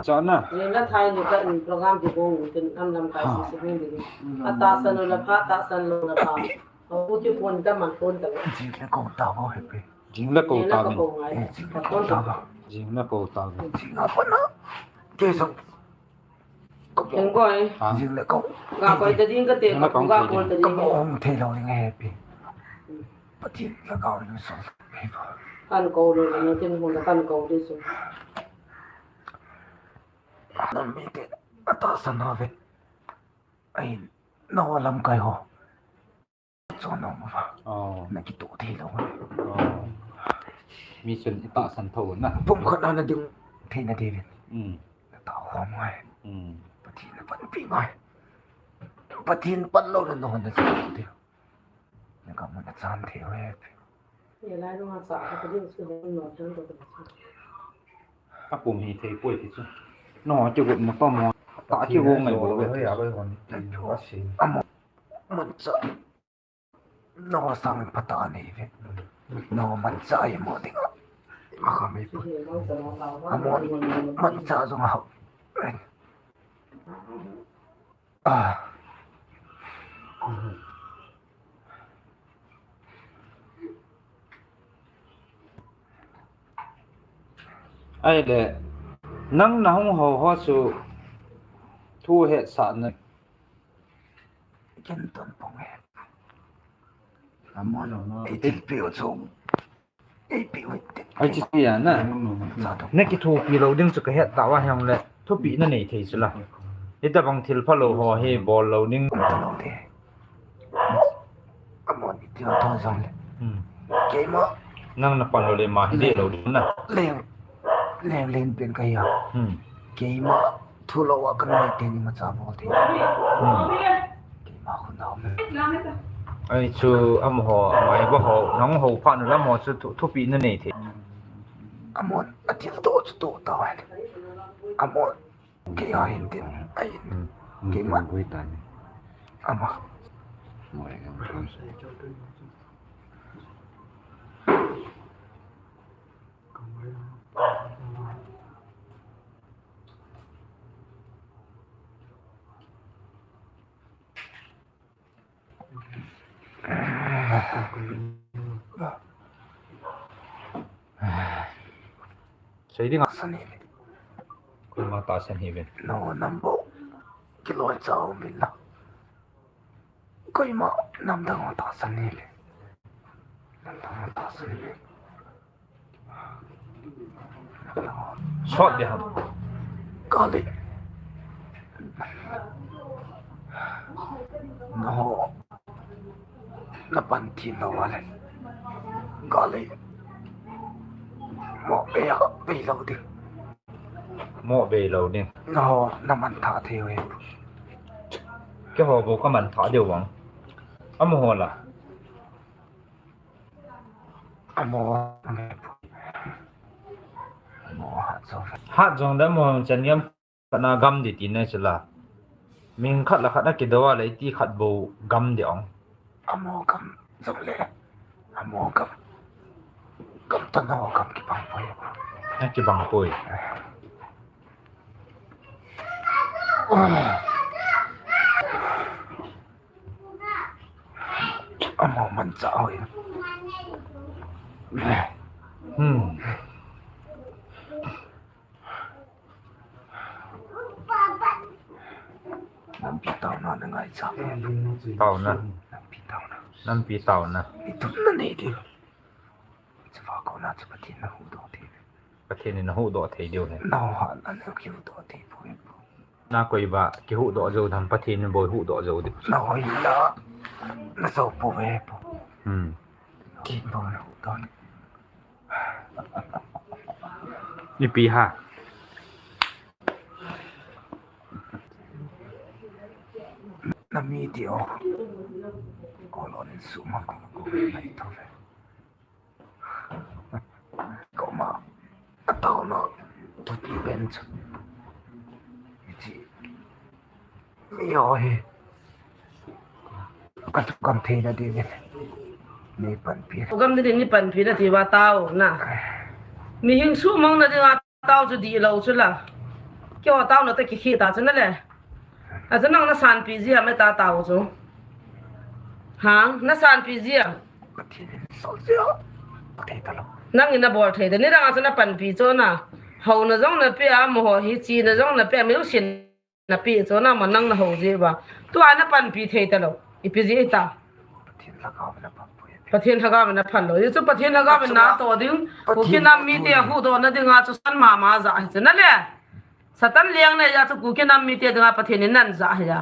Cha na. Ni na thai ni ka in program di bong ni ken am lam kai si si ni ni. A ta san lo la pha, ta san lo la pha. A u ti pon ta man pon ta. Jing le ko ta ho he pe. Jing le ko ta ni. Eh, jing le ko ta ba. Jing le ko ta ba. Jing a pa na. Ke sa. Eng koi. Ha? Jing le ko. Ga koi ta ding ka te, jing le ka ko ga koi ta ding. Ka mo ong thei lo ding he pi. Pathen la ka ong so. Kan ko lo na tin mo kan ko de so. Na mi te ata sa na ve. Ai, na wa lam kai ho. Chon nong ma. Oh. Na kito thei lo. Oh. Mi chun i tahsan tho na. Pum khat na ding thei na David. Mm. Na ta khom ngai. Mm. Pathen na panpi ngai. Pathen pan lo na no na sa thei. Na ka mo na chan thei we. Ye lai no sa ka ding su ho no chan ko. A pum hi thei poi ti chu. No, ti got mo to mo. Ta ti go ngai bo ve. Amo. Mun cha. No sang pha ta nei ve. No man cha i mo ding. A kha mai pu. Amo man cha jong a hau. Ah. Ai le, nang na hung ho ho chu thu hetsah na. Ken ton pong he. Amo, i thil piu chung. Ei piu te. Ai chi ti ya na. Sa to. Na kithopi lo ding chu ka het ta wa hiang le. Thupi na nei thei chu la. Hitabang thil pha lo ho hi bol lo ding. Amo ni ti to jong le. Hmm. Keima. Nang na pan lo le ma hi de lo ding na. Leng. Leng len pen ka ya. Hmm. Keima. Thu lo a ka noi te ni ma cha bol thei. Hmm. Keima khun dau me. Ai chu amaho, amai ba ho, nang ho pha nu lam ho chu thu, thupi na nei thei. Amon, a thil to chu to ta wa. Amon, ke a hin tin, ai. Hmm. Keima. Gui ta ni. Ama. Moi, am, am. Sei ding a san hi. Koima tahsan hi ve. No, nam bo. Kiloi chau min la. Koima nam dang tahsan hi le. Nam dang tahsan hi le. Sot de ham. Kali. No. Na pan thi lo wale. Kali. Mo be ha, be lo ding. Mo be lo ding. No, na man tha thei ve. Keiho bou ka man tha diu vang. Amaho la. Amaho. Amaho hat jong. Hat jong da amaho chan niam. Kana gam di ti na chila. Min khat la khat na kidoh a le iti khat bou gam di ong. Amaho gam jong le. Amaho gam. Gam ta no gam kibang poi. Na kibang poi. Amaho man cha oi. Hmm. Nampi taona na ngai cha. Taona. Nampi taona. Nampi taona. Itum na nei di. Chava kona chu Pathen na huhdoh thei. Pathen in na huhdoh thei diu he. Nao ha na na kihuhdoh thei poi. Na koi ba kihuhdoh jou dam Pathen in bou huhdoh jou di. Na hoi la. Na jou poi ve poi. Hmm. Kin bou na huhdoh. Ipi ha. Na mi ti o. Ko lo ni su ma ko ko nai to ve. Ko ma. A to no. To ti ben chu. Iti. Mi o he. Ka tu kam thei na di ni. Ni pan pi. Kam di ni pan pi na ti va tao na. Mi hing su mong na di va. Tao chu di lo chu la. Keiho tao na ta ki khi ta chu na le. A chu nang na sanpi ji a me ta tao chu. Hang, na sanpi ji a. Pathen in sol ji a. Pathen ta lo. Nang in na bol thei de. Ni rang a chu na panpi chu na. Hou na jong na pe a mo ho hi chi na jong na pe a mi u sin. Na pi chu na ma nang na hou ji ba. Tua na panpi thei ta lo. Ipi ji ta. Pathen lhagao na pan poi. Pathen lhagao na pan lo. Ichu Pathen lhagao na to ding. Kuki nam mite huhdoh na ding a chu san mama ja hi chu na le. Satan leng ne ja chu Kuki nam mite ding a Pathen in nan ja hi ja.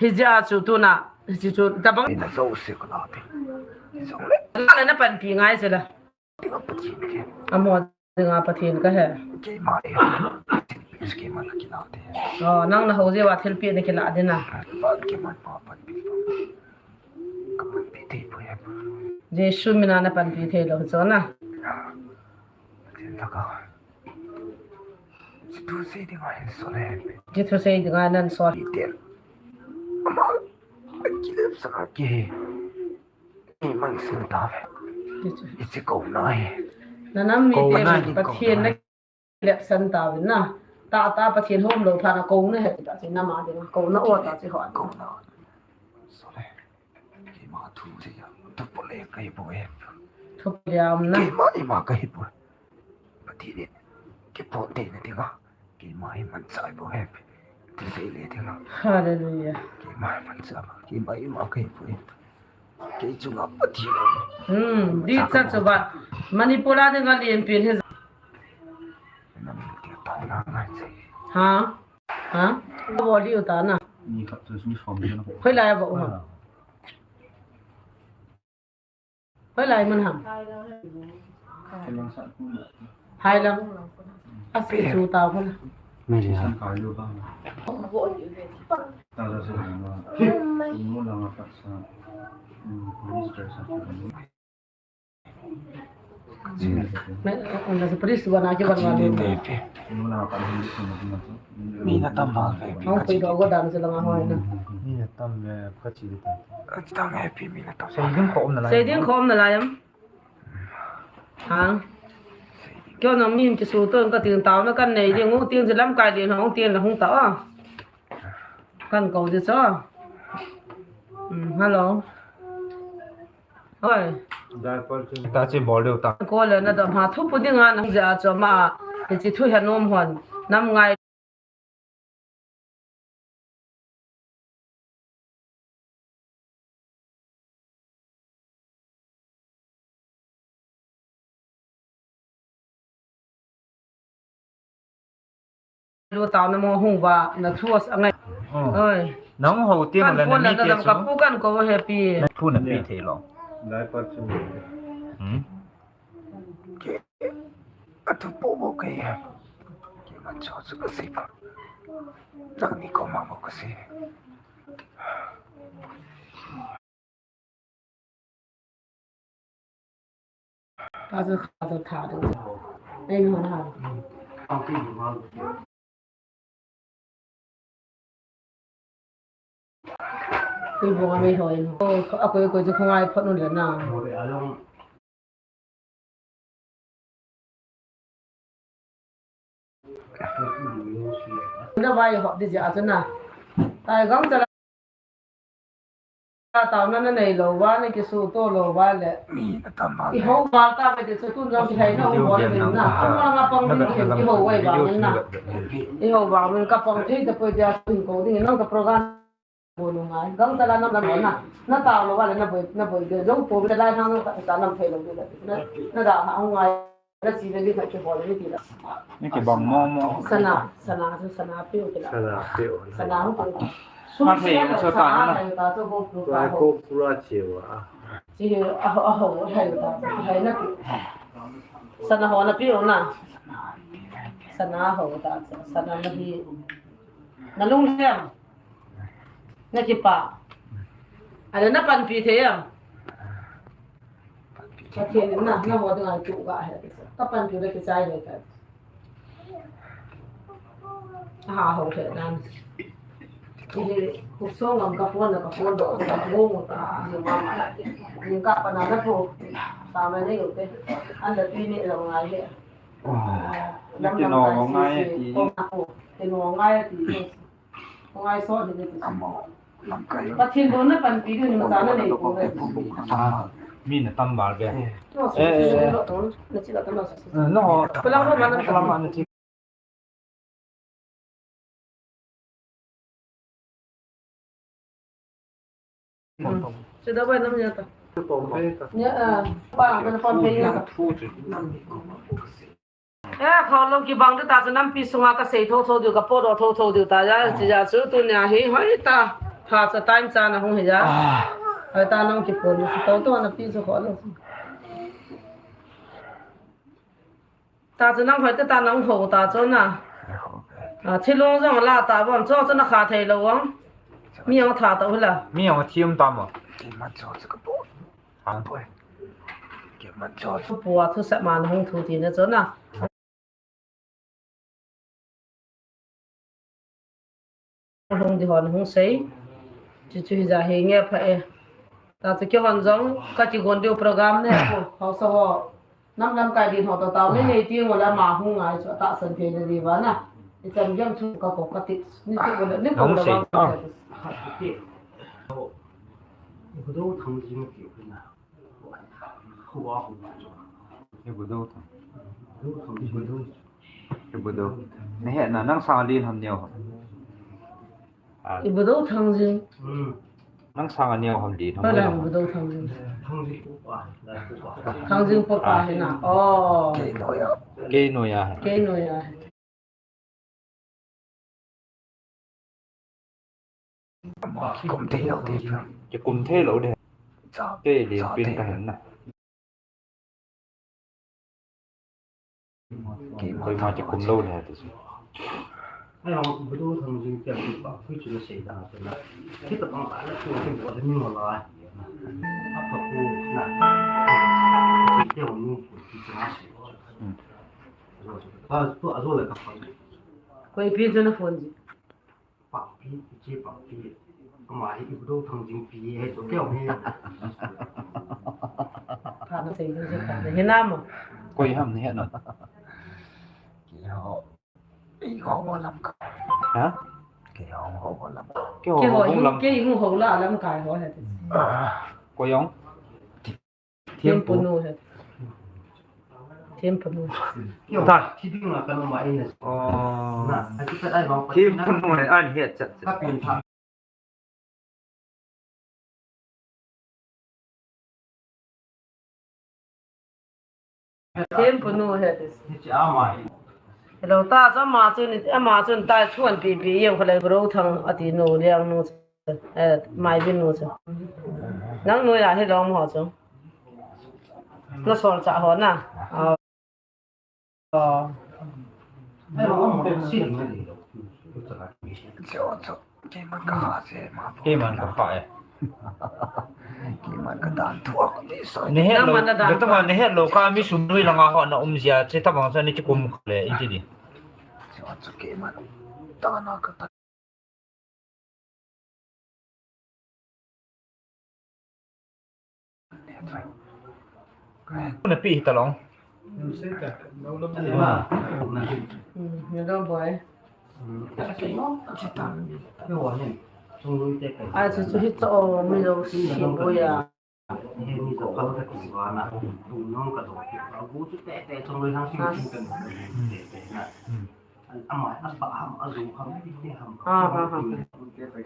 Hi ja chu tu na. Hi chu tabang. Na jo se ka la te. Jong le. Na le na panpi ngai se la. Dinga Pathen ke. Amaho dinga Pathen ka he. Keima e. Thilpeh keima la kila te. Oh, nang na hou ji va thilpeh na kila ding na. Van keima pa panpi. Ka panpi thei poi. Jesu mina na panpi thei lo chu na. Pathen lhagao. Chi thu sei dinga hin sol e. Chi thu sei dinga nan sol. Peter. Ama. Kilep sa ke. Iman sin ta ve. Ichi ko na he. Na nam mi te Pathen na lep san ta ve na. Ta ta Pathen hom lo pha na ko na he ta chi na ma de ko na o ta chi ho ko na. Sorry. Keima thu se ya. Thu po le kai po e. Thu po le am na. Keima ima kai po. Pathen in kipoh tei na dinga, keima hi manchah bou ahi. Ti sei le dinga. Hallelujah. Keima hi manchah bou, keima ima kahi bou ahi. Kei chunga Pathen. Hmm, di cha chu ba. Manipur a dinga lenpen hi. Nam ti ta na ngai che. Ha? Ha? Abo liu ta na. Ni khat chu su som ni na. Hoilai abo u ha. Hoilai mun ham? Hailam. Asi chu ta hun. Na sa paris wana ki wan wan. Mi na tam ba ve. Hong pei do go dan sa langa hoi na. Mi na tam ve ka chi ta. Ka chi tam happy mi na tam. Sei ding khom na lai. Sei ding khom na lai am. Ha. Kyo na mi ki su to ka ting tao na kan nei ding u ting lamkai ding hong ting la hong ta a. Kan ko di cho. Hmm, hello. Hoi. Diaper chu. Ta chi bol deu ta. Ko le na dam ha thu pu ding a nang ja cho ma. Ti chi thu ha nom hon. Nam ngai. Lu tao na mo hung va na thu a ngai. Oh. Oi. Nang ho ti kan mo la phone na na mi te dam chu. Ka pu kan ko happy. Na thu na pi thei lo. Lai pa chu. Hmm. Ke. Atu po bo kai. Kiman cho chu ka sei pa. Nang ni ko ma mo ka sei. Ka chu kha chu tha ding. Ei, no na. Tui bunga mei hoi. Oh, a koi koi chu khangai phot nu le na. Na vai hop di ja chu na. Tai gangchala taona na nei lou va, na kisuto lou va le. Mi na tam ba. I hou ba ta ve ti chu tun jong kihei na u mo le na. Ama nga pang ni kihei i hou vai ba na. I hou ba min ka pang thei ta poi dia tun ko ding nang ka program. Bo nu ngai. Gangchala nam lam na. Na ta lou va le na boi, na boi de. Jong ko de lai hang ka ta nam thei lou de. Na, na da ha ngai. Na si le ni ka ki bol ni ti la. Ni ki bang mo mo. Sana, sana, sana pe u ti la. Sana pe u. Sana u ti. Ma thei u cho ta na. Sana ta cho bo pu ta ho. Ko pura che wa. Chi a ho, a ho, hai ta. Hai na ki. Sana ho na pe u na. Sana ho ta. Sana na hi. Na lung liam. Na kipah. Ana na panpi thei am? Pathen in na, na ho dinga tu ga he. Ka panpi le kichai le ka. Aha, ho he dan. Ni ku song am ka phone na ka phone do ka phone ka. Ni ma ma. Ni ka pa na na po. Sa ma ne yo te. An da ti ni lo ngai he. Lam lam ka si si. Ko na po. Ti no ngai ti. Kong ai so ni ni. Amo, lamkai. Pathen dona panpi ni ma sa na nei ko ve. Ah, mi na tam val ve. Eh, eh. No. Palang ko mana palang mana chi. Hmm. Sida bai nam ya ta. Ya, ah, pa, pa, pa, pa, ya. Eh, kholom kibang te ta chu nampi sunga ka sei tho tho diu, ka pot tho tho diu ta ja, chi ja chu tunia hi, hoi ta, pha cha time cha na hung hi ja. Ah. Hoi ta nang kipon, si to to na pi chu kholom. Ta chu nang hoi te ta nang ho ta chu na. Ah, thilung jong la ta bom chu chu na kha thei lo ang. Mi ang tha ta u la. Mi ang thiam ta mo. Ki man chu chu ka pot. Ang poi. Ki man chu chu. Pua thu sa man hung thu ti na chu na. Hung di hon hung sei. Chu chu hi ja hi nge pha e. Ta chu ki hon jong ka ki gon diu program ne ko. Hausa ho. Nam lamkai din ho to tao nei nei ti ngo la ma hung ngai chu ta san thei na di ba na. I chan jam chu ka ko ka ti. Ni chu ko la ni ko la ba. Hung sei. Ibudo Thangjing ki u na. Ibudo Thang. Ibudo. Ibudo. Na he na nang sang lin ham neo. Ah. Ibudo Thangjing. Hmm. Nang sang a neo ham lin ham. Ba la neo. Ibudo Thangjing. Thangjing popa. Thangjing popa he na. Oh. Kei noya. Kei noya. Kei noya. Kum thei lou de. Ki kum thei lou de. Kei lin pin ka hen na. Koima ki kum lou le ti. Ai, Ibudo Thangjing te ki pa, hui chu na sei da, na. Ki ta pang ka, na chu ki bo de mi mo la. A pa ku, na. Ki te hong nu, ki chu na sei. Hmm. Ka, tu a zo le ka pa. Koi pi chu na phone ji. Pakpi, ichi Pakpi. Ama hi Ibudo Thangjing pi hi to keu hi. Pha na sei ding se pha se. Hi na mo. Koi ham ni he na. Kei ho. Ei ho ho lamkai. Ha? Kei ho ho lamkai. Kei ho ho lam. Kei ho ho la lamkai ho he. Ah. Koi jong. Thiampu nu he. Thiampu nu. Ta. Thi ding la kan ma in. Oh. Na, a ti ka dai ba. Thiampu nu he an he chat chat. Ka pin tha. Thiampu nu he ti. Hello, ta chu ama chun, ama chun ta chuan pi pi jeng kho le Ibudo Thang ati nu liang nu chu. Eh, Maivin nu chu. Nang nu ya hi long ho chu. Na sol cha ho na. Ah. Cho, cho. Keiman ka kha se ma. Keiman ka kha e. Keiman ka dan thuak ni so. Nehet lou, nehet lou ka mi sum nui langa ho na um jia che tabang sa ni chi kum kha le iti di. Cho, cho, keiman. Ta na ka ta. Na pi hi ta long. Hmm, hello boy. Ah, chu, chu hi cha o mi lo si boy a. Ah, ha, ha.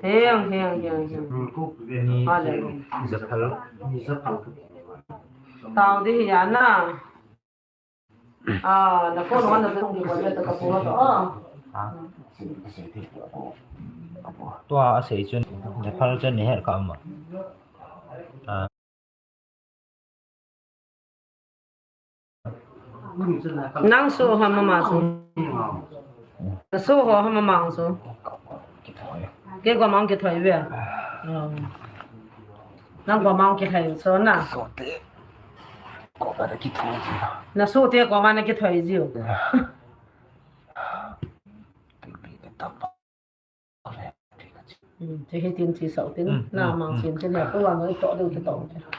Heng, heng, heng, heng. Ale. Tao di hi ya na. Ah, na phone wan na phone di ko le ta ka phone to. Ah. Tua a sei chun, na phal chun ni her ka ma. Ah. Nang so ha mama so. Na so ho ha mama so. Ke ko mang ke thoi ve. Oh. Nang ko mang ke thoi so na. So te. Ko ka da ki thoi ji. Na so te ko mang na ke thoi ji. Te bi te tam. Hmm, che hi tin chi sau tin, hmm, na hmm, mang hmm. Chin tin he, ko wa no i to ding ki to.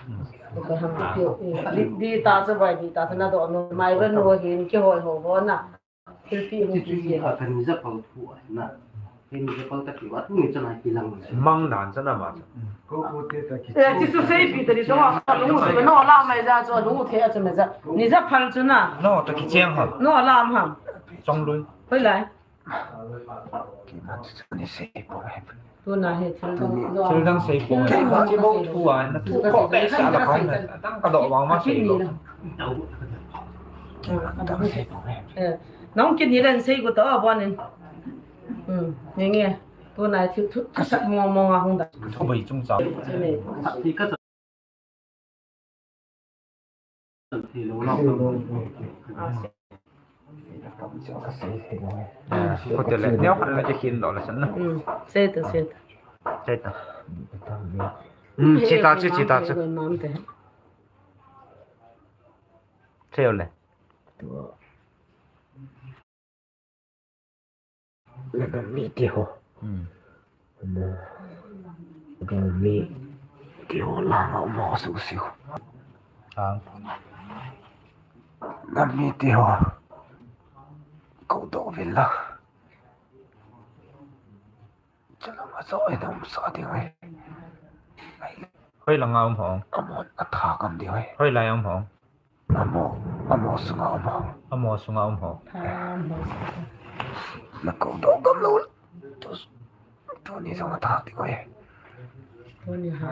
Hmm. Ko ham ki, eh, di, di ta che bai, di ta che na do no, mai ven no hin ki hoi ho bo na. Thil pi hu ki ji. Ka ni ja pau thu na. Ni ja pau ta ki wa tu ni cha na ki lang. Mang dan cha na ma. Ko ko te ta ki. Eh, chi chu sei pi ta di to wa, ka lu chu no la mai ja chu, lu the a chu mai ja. Ni ja phal chu na. No ta ki cheng ha. No la ma. Chong lui. Hoi lai. Keiman chu ni sei poi. Tuna hi thil dang, thil dang sei poi. Keiman chu bou thu a, na thu ko be sa la poi. Dang ka do wang ma sei lo. Keiman dang sei poi. Eh, nang kin ni len sei ko to bon in. Hmm, nge nge. Tuna hi thil thu, thu sat mo mo nga hung da. Thu bai chung cha. Che ne. Hotel le, neo khat na che khin lo la san na. Hmm, sei ta, sei ta. Sei ta. Hmm, chi ta chi, chi ta chi. Sei le. Ladam mi ti ho. Hmm. Ladam mi ti ho langa um ho su su. Ah. Ladam mi ti ho. Ko do vin la. Chalang a so e dam sa ding ai. Hoi langa um ho. Amon a tha kam ding ai. Hoi lai um ho. Amo, amo sunga um ho. Amo sunga um ho. Na ko do gam lo. Tu, tuni jong a tha ti ko e. Tuni ha.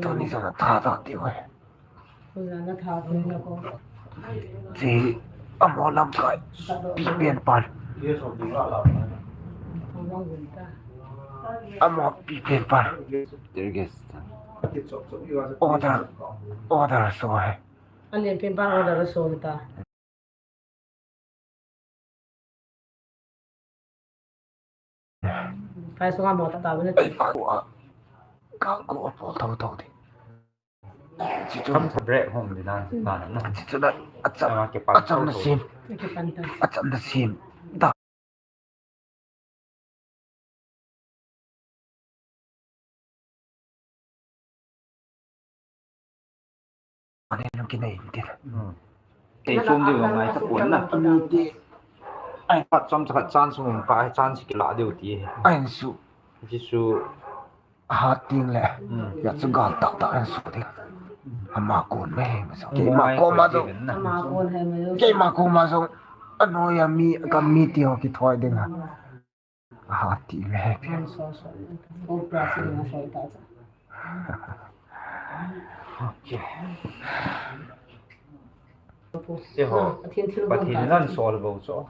Tuni jong a tha ta ti ko e. Tuni na tha ti na ko. Ji amo lam kai. Pi pen pan. Amo pi pen pan. Order, order so hai. Alen pen bang order so ta. Kai sunga mo ta ta ne. Ei, ka ko a. Ka ko a pol tau tau di. Chichu. Kam sa break home di na, na, na. Chichu na, acham, acham na sim. Acham na sim. Ta. Ane nung kinai intin. Hmm. Kei sum diu ngai ta pon na. Ani ti. Ai, pat chom cha chan sum ka ai chan si kila diu ti. Ai su. Jisu. Hat ting le. Hmm. Ya chu gal tak tak an su ding. Ama kon me he ma so. Kei ma ko ma so. Ama kon he ma so. Kei ma ko ma so. Ano ya mi ka mi ti ho kithoi ding ha. Hat ting le. An so so. Ko pra si na so ta cha. Okay. Te ho. Pathen nan sol bo cho.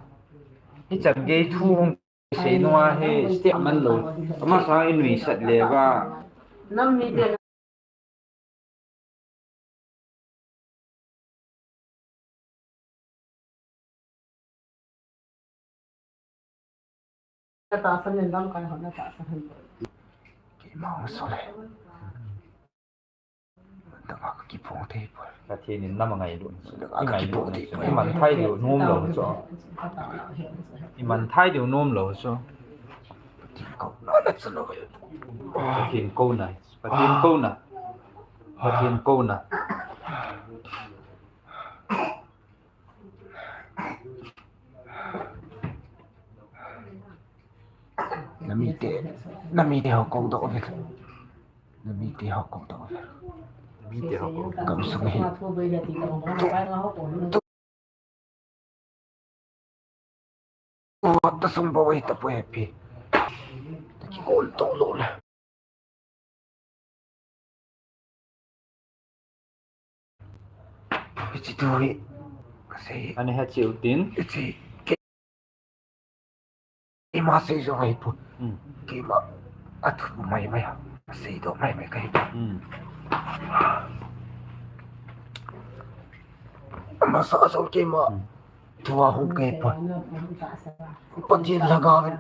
Hichan gei thu hung Sei nunga hi step man lo. Amasa in nuisat le va. Nam mi te Tahsan in lamkai hon na tahsan hen. Keima hung so le. Dang a ka kiphong thei poi. Pathen in nam a ngailut. Dang a ka kiphong thei poi. I man thei diu nom lou chu. I man thei diu nom lou chu. Pathen kou na na chu lou. Pathen kou na. Pathen kou na. Pathen kou na. Na mite, na mite ho kou doh ve. Na mite ho kou doh ve. Na mite ho kou doh. Gamsung hi. Tu, tu, tu, ta sung bou hi tapoi happy. Ta kikol doh lou le. Hiche thu hi kasei. Ana he cheu tin. Hiche keima sei jong ahipoi. Hmm. Keima athu maimai a seidoh maimai kahi. Hmm. Amasa jong keima thu a hung kahipoi. Pathen lhagao in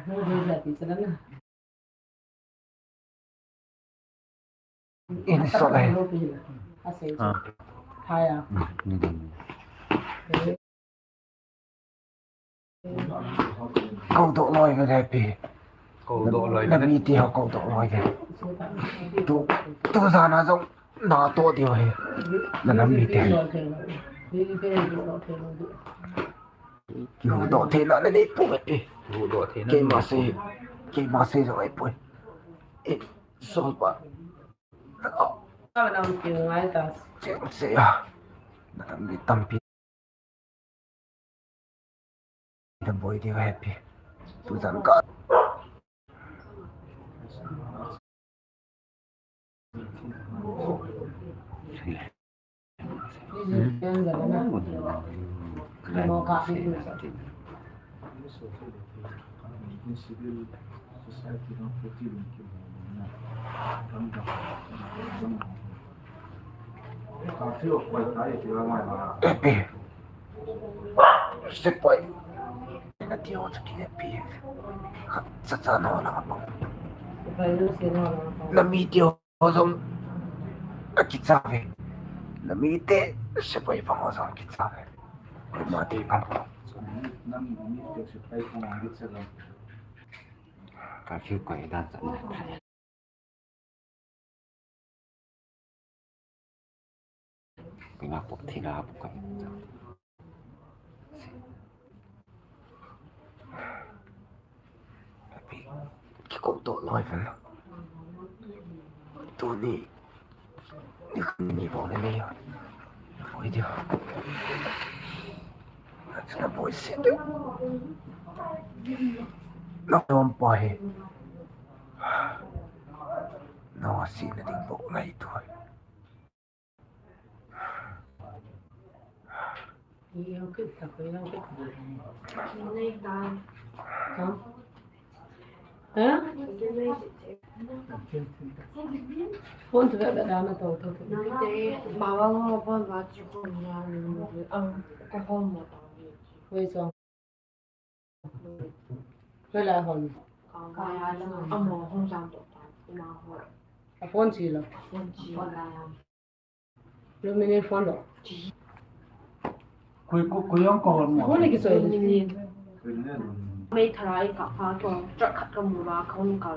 Insult ahi. Ah. Kou doh loi ve le pi. Kou doh loi ve. Na mite ho kou doh loi ve. Tu, tu jan a jong na toh diu ahi. Na nam mite. Kihuhdoh theina nanei pouve pi. Kihuhdoh theina nanei pouve. Keima sei, keima sei jong ahipoi. Insult pa. Ka nang pi ngai ta. Cheng se a. Na tam ni tampi. Na boi diu ahi pi. Tu jan ka. Epi. Sepai. Na tiu sa kine pi. Sa sa no la pa. Na mi tiu. Ho jong akicha ve. Na mite sepai pang ho jong akicha ve. Koima ti pang. Ka keu koi dan chan na. Koima pok thi la pok koi. Kikou doh loi vel. Tuni. Ni khan ni bol ni. Oi dia. Achana boi se de. Na tom pa he. Na si na ding bol ngai tu. Phone tu da da na to to. Nang te, mama mo phone ba chu ko na. Ah, ko home mo ta. Wei song. Koi la hon. Ka ya la. Amo hung jam to ta. Ma ho. A phone chi lo. A phone chi. Phone la ya. Lu mini phone lo. Koi, koi, koi yang ko hon mo. Phone ki soi. Mini. Mei tharai ka pha to. Tra khat ka mu ba ka hon ka.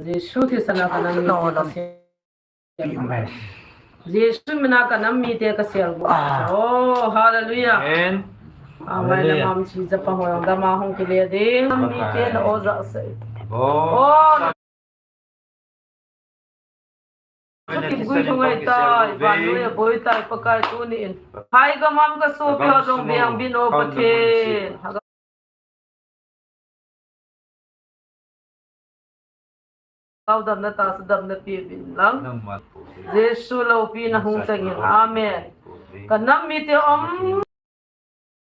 Jesu Christa na ka nam mite ka sel. Amen. Jesu mina ka nam mite ka sel. Ah. Oh, hallelujah. Amen. Amen. Hallelujah. Nam chi japa ho yang dama hong kile ding. Nam mite na o ja se. Oh. Oh. Chuti gui lungai tai, vannoi a boi tai, Pakai tuni in. Hai gamam ka sopi ho jong veng bin o Pathen. Kau damna tah sa damna pe vin lang. Jesu loupina hung chang in. Amen. Ka nam mite um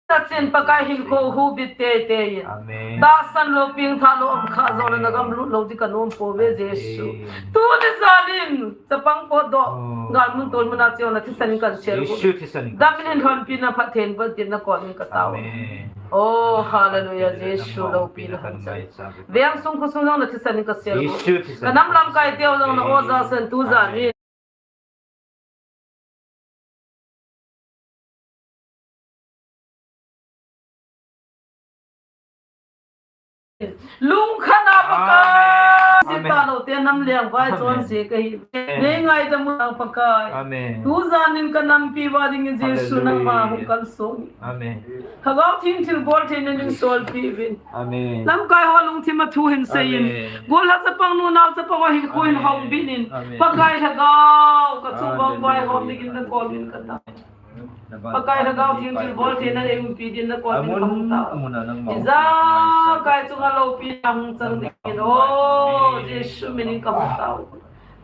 tah chin Pakai hin ko hu bit teitei in. Amen. Tahsan lou pengtha lou um kha jong le na gam lut lou di ka nom pouve Jesu. Amen. Tuni jan in chapang potdoh. Oh. Galmun tolmun a chun na thisan in kan sel. Jesu thisan in kan sel. Dam in lhonpina phatthei in bol tin na kon in ka tao. Amen. Oh, hallelujah, Jesu loupina hung chang. Veng sung kho sung jong na thisan in ka sel. Jesu thisan in ka sel. Ka nam lamkai teu jong na oja san tu jan in. Amen. Lungkhat a Pakai. Amen. Sita lou te nam leng vai chon se ka hi. Amen. Nei ngaidam u Pakai. Amen. Tu jan in ka nampi uva ding in Jesu nangma hung kalsong. Amen. Lhagao Theng thilbol theina ding solpi vin. Amen. Lamkai ho lungthim a thu hin sei in. Amen. Gollhang chapang nu nao chapang ho hin kho hin hong bin in. Amen. Pakai Lhagao ka chung vang vai hom ding in na kol in ka tao. Pakai Lhagao Theng thilbol theina ding umpi din na kol in ka hung tao. Amun, amun a nangma. Ijakai chunga loupina hung chang ding in. Oh, Jesu min in ka hung tao.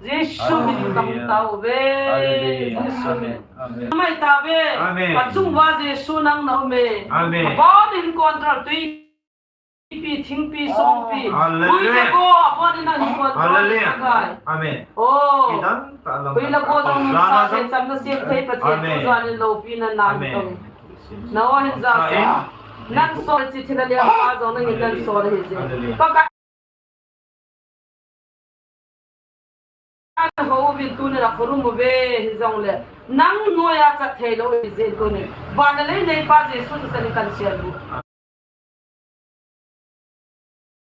Jesu min in ka hung tao ve. Hallelujah. Jesu min. Amen. Amen. Mai tao ve. Amen. Ka chung uva Jesu nang na um e. Amen. Abon in control tui pi, thingpi, songpi. Hallelujah. Pui le go, abon in nang in control. Hallelujah. Kai. Amen. Oh. Pui le go jong sa se cham na siam thei Pathen. Amen. Tu jan in loupina nan tong. Amen. Na o hin ja sa. Nan so chi thina le pa jong nang in nan so le hi je. Hallelujah. Pakai. An ho uvin tuni na khorum uve hijongle, nang noiya chat thei lou hi jeh in tuni. Van le lei neipa Jesu thisan in kan sel u.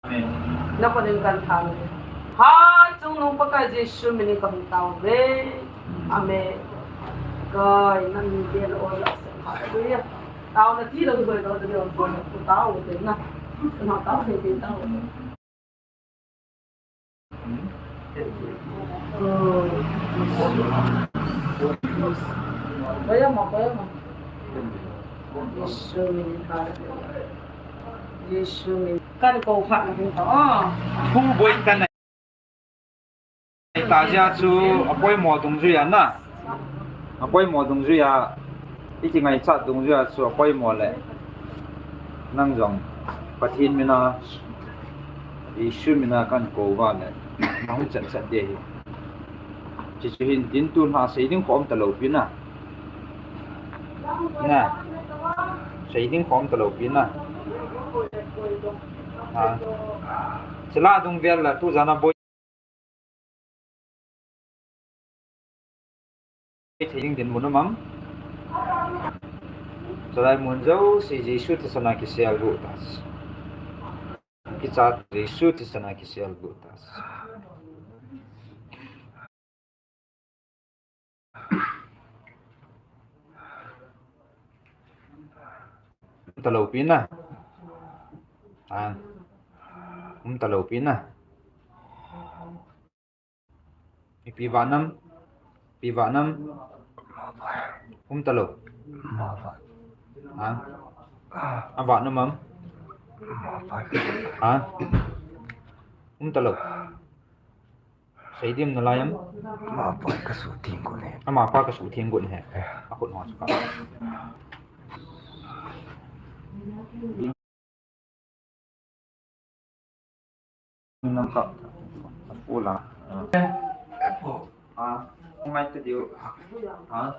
Amen. Na khut in kan than u. Hachungnung Pakai Jesu min in ka hung tao uve. Amen. Kai, nang min te na o la sa. Hallelujah. Tao na ti lou hoi lou de o ko na tao de na. Na tao de tao. Jesu min, Jesu min. Kan kou phat na hin ta. Thu boi kan. Tahsa chu apoimo dungjui a na. Apoimo dungjui a, i kingaichat dungjui a chu apoimo le. Nang jong Pathen min a, Jesu min a kan kou uva le, nang hung chat chat ding ahi. Chuche chu hin tin tu lha sei ding khom talou pi na. Na. Sei ding khom talou pi na. Ha. Chila dung vel la tu jan a boi. Thei ding dinmun um am? Chulai mun jouse Jesu thisan a kisel got tah. Kichat Jesu thisan a kisel got tah. Talou pi na. Ha. Um talou pi na. Ipi vah nam? Ipi vah nam? Um talou. Ha? Avah nam am? Ha? Um talou. Seidim nalai am? Amapa kasuh theng got ahi. Amapa kasuh theng got ahi. Eh. Akhut ho chu ka. Nang kha. Ula. Ah, ngai te diu. Ah.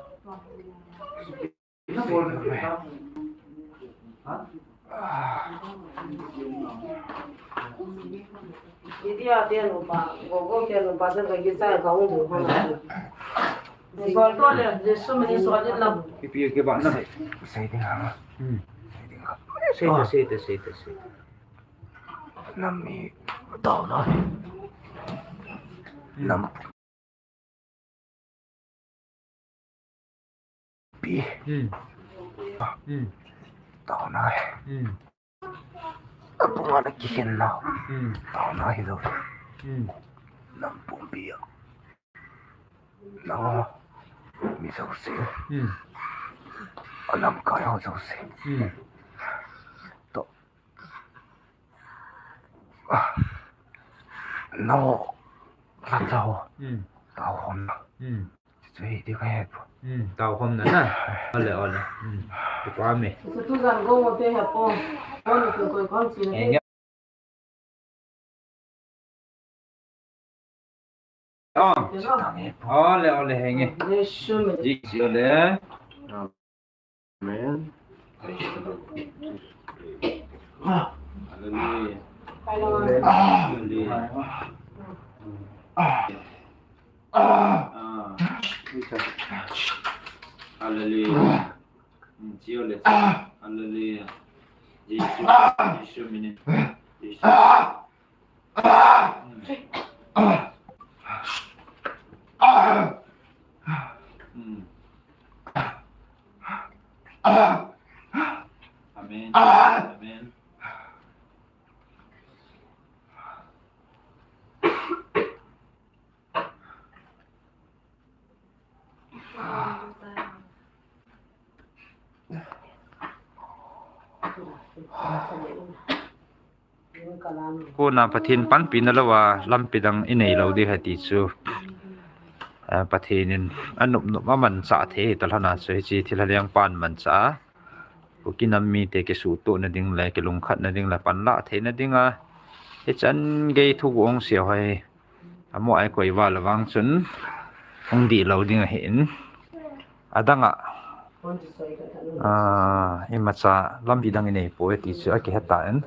India te nupa, Gogo te nupa, sa ka gisa ka ung bu ha. Sol to le, Jesu min in sol in lang. Ipi ke ba na. Sei, sei ding ha. Hmm. Sei ding ha. Sei te, sei te, sei te, sei te. Nam mi tao na. Nam. Pi. Hmm. Hmm. Tao na. Hmm. Apung ana kikhen na. Hmm. Tao na hi lo. Hmm. Nam pumpi a. Nangho mi jouse. Hmm. Alamkai ho jouse. Hmm. To. Ah. Nangho. Lhatah ho. Hmm. Taokhomna. Hmm. Chu hi ti kahe poi. Hmm. Taokhomna na. Ole, ole. Hmm. Kipa me. Chu tu jan go mo te he po. Mo ni ko ko kon chi. Eh, ole, ole, henge. Ji, ji, ole. Amen. Hallelujah. Hallelujah. Ah. Hallelujah. Mm, Jesu. Hallelujah. Jesu, Jesu minin. Jesu. Mm. Mm. Amen. Amen. Kona Pathen panpina louva lampi dang inei lou ding ahi ti chu. Ah, Pathen in anop nop a amanchah thei talhona chu hiche thilha lengpan manchah a. Kuki nam mite kisuhtohna ding le kilungkhatna ding le panlah theina dinga hichan gei thu ong sia hoi. Amo ai koi val vang chun hung dih lou ding ahin. Adanga, ah, imacha lampi dang inei poi ti chu akihe tan.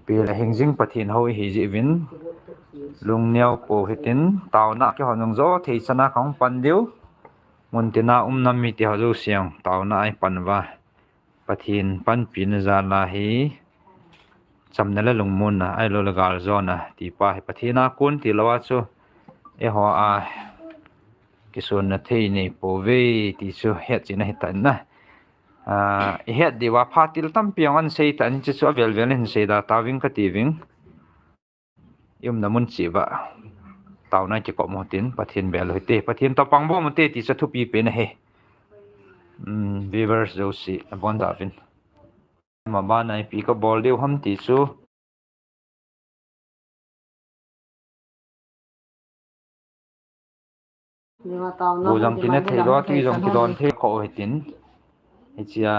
Pi le hingjing Pathen hou ihi jeh uvin lungneo pou hitin taona kihon jong jo thei chana kahung pan diu. Mun tina um nam mite ho jouse jong taona a ipan uva. Pathen panpina jal a hi chamna le lungmonna ahilou le galjona ti pa hi Pathen a kon tilou a chu eiho a kisonna thei nei pouve ti chu hetchetna ahi tan na. Ah, ihet diuva phat til tampi jong ahin sei tan, hiche chu avel vel in hin sei da tauving kati uving. I umna mun cheh uva taona kikop mo tin Pathen bel u hite. Pathen toh pang bom u hite ti chu thupi pen ahi. Um, viewers jouse nabonchauvin. Ama bana ipi kabol diu ham ti chu. Bu jong kine thei lou, tui jong kidon thei kho hitin. Hichea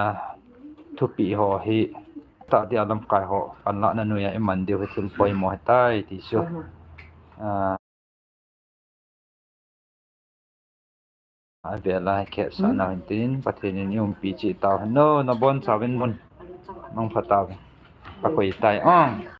thupi ho hi tah dia lamkai ho panlahna noiya iman diu hi thil poimo ahitai ti chu. Ah, avel a khetsahna hin tin, Pathen in iumpi cheh tauhen o, nabonchauvin mun mangpha tauvin. Kakoi tai o.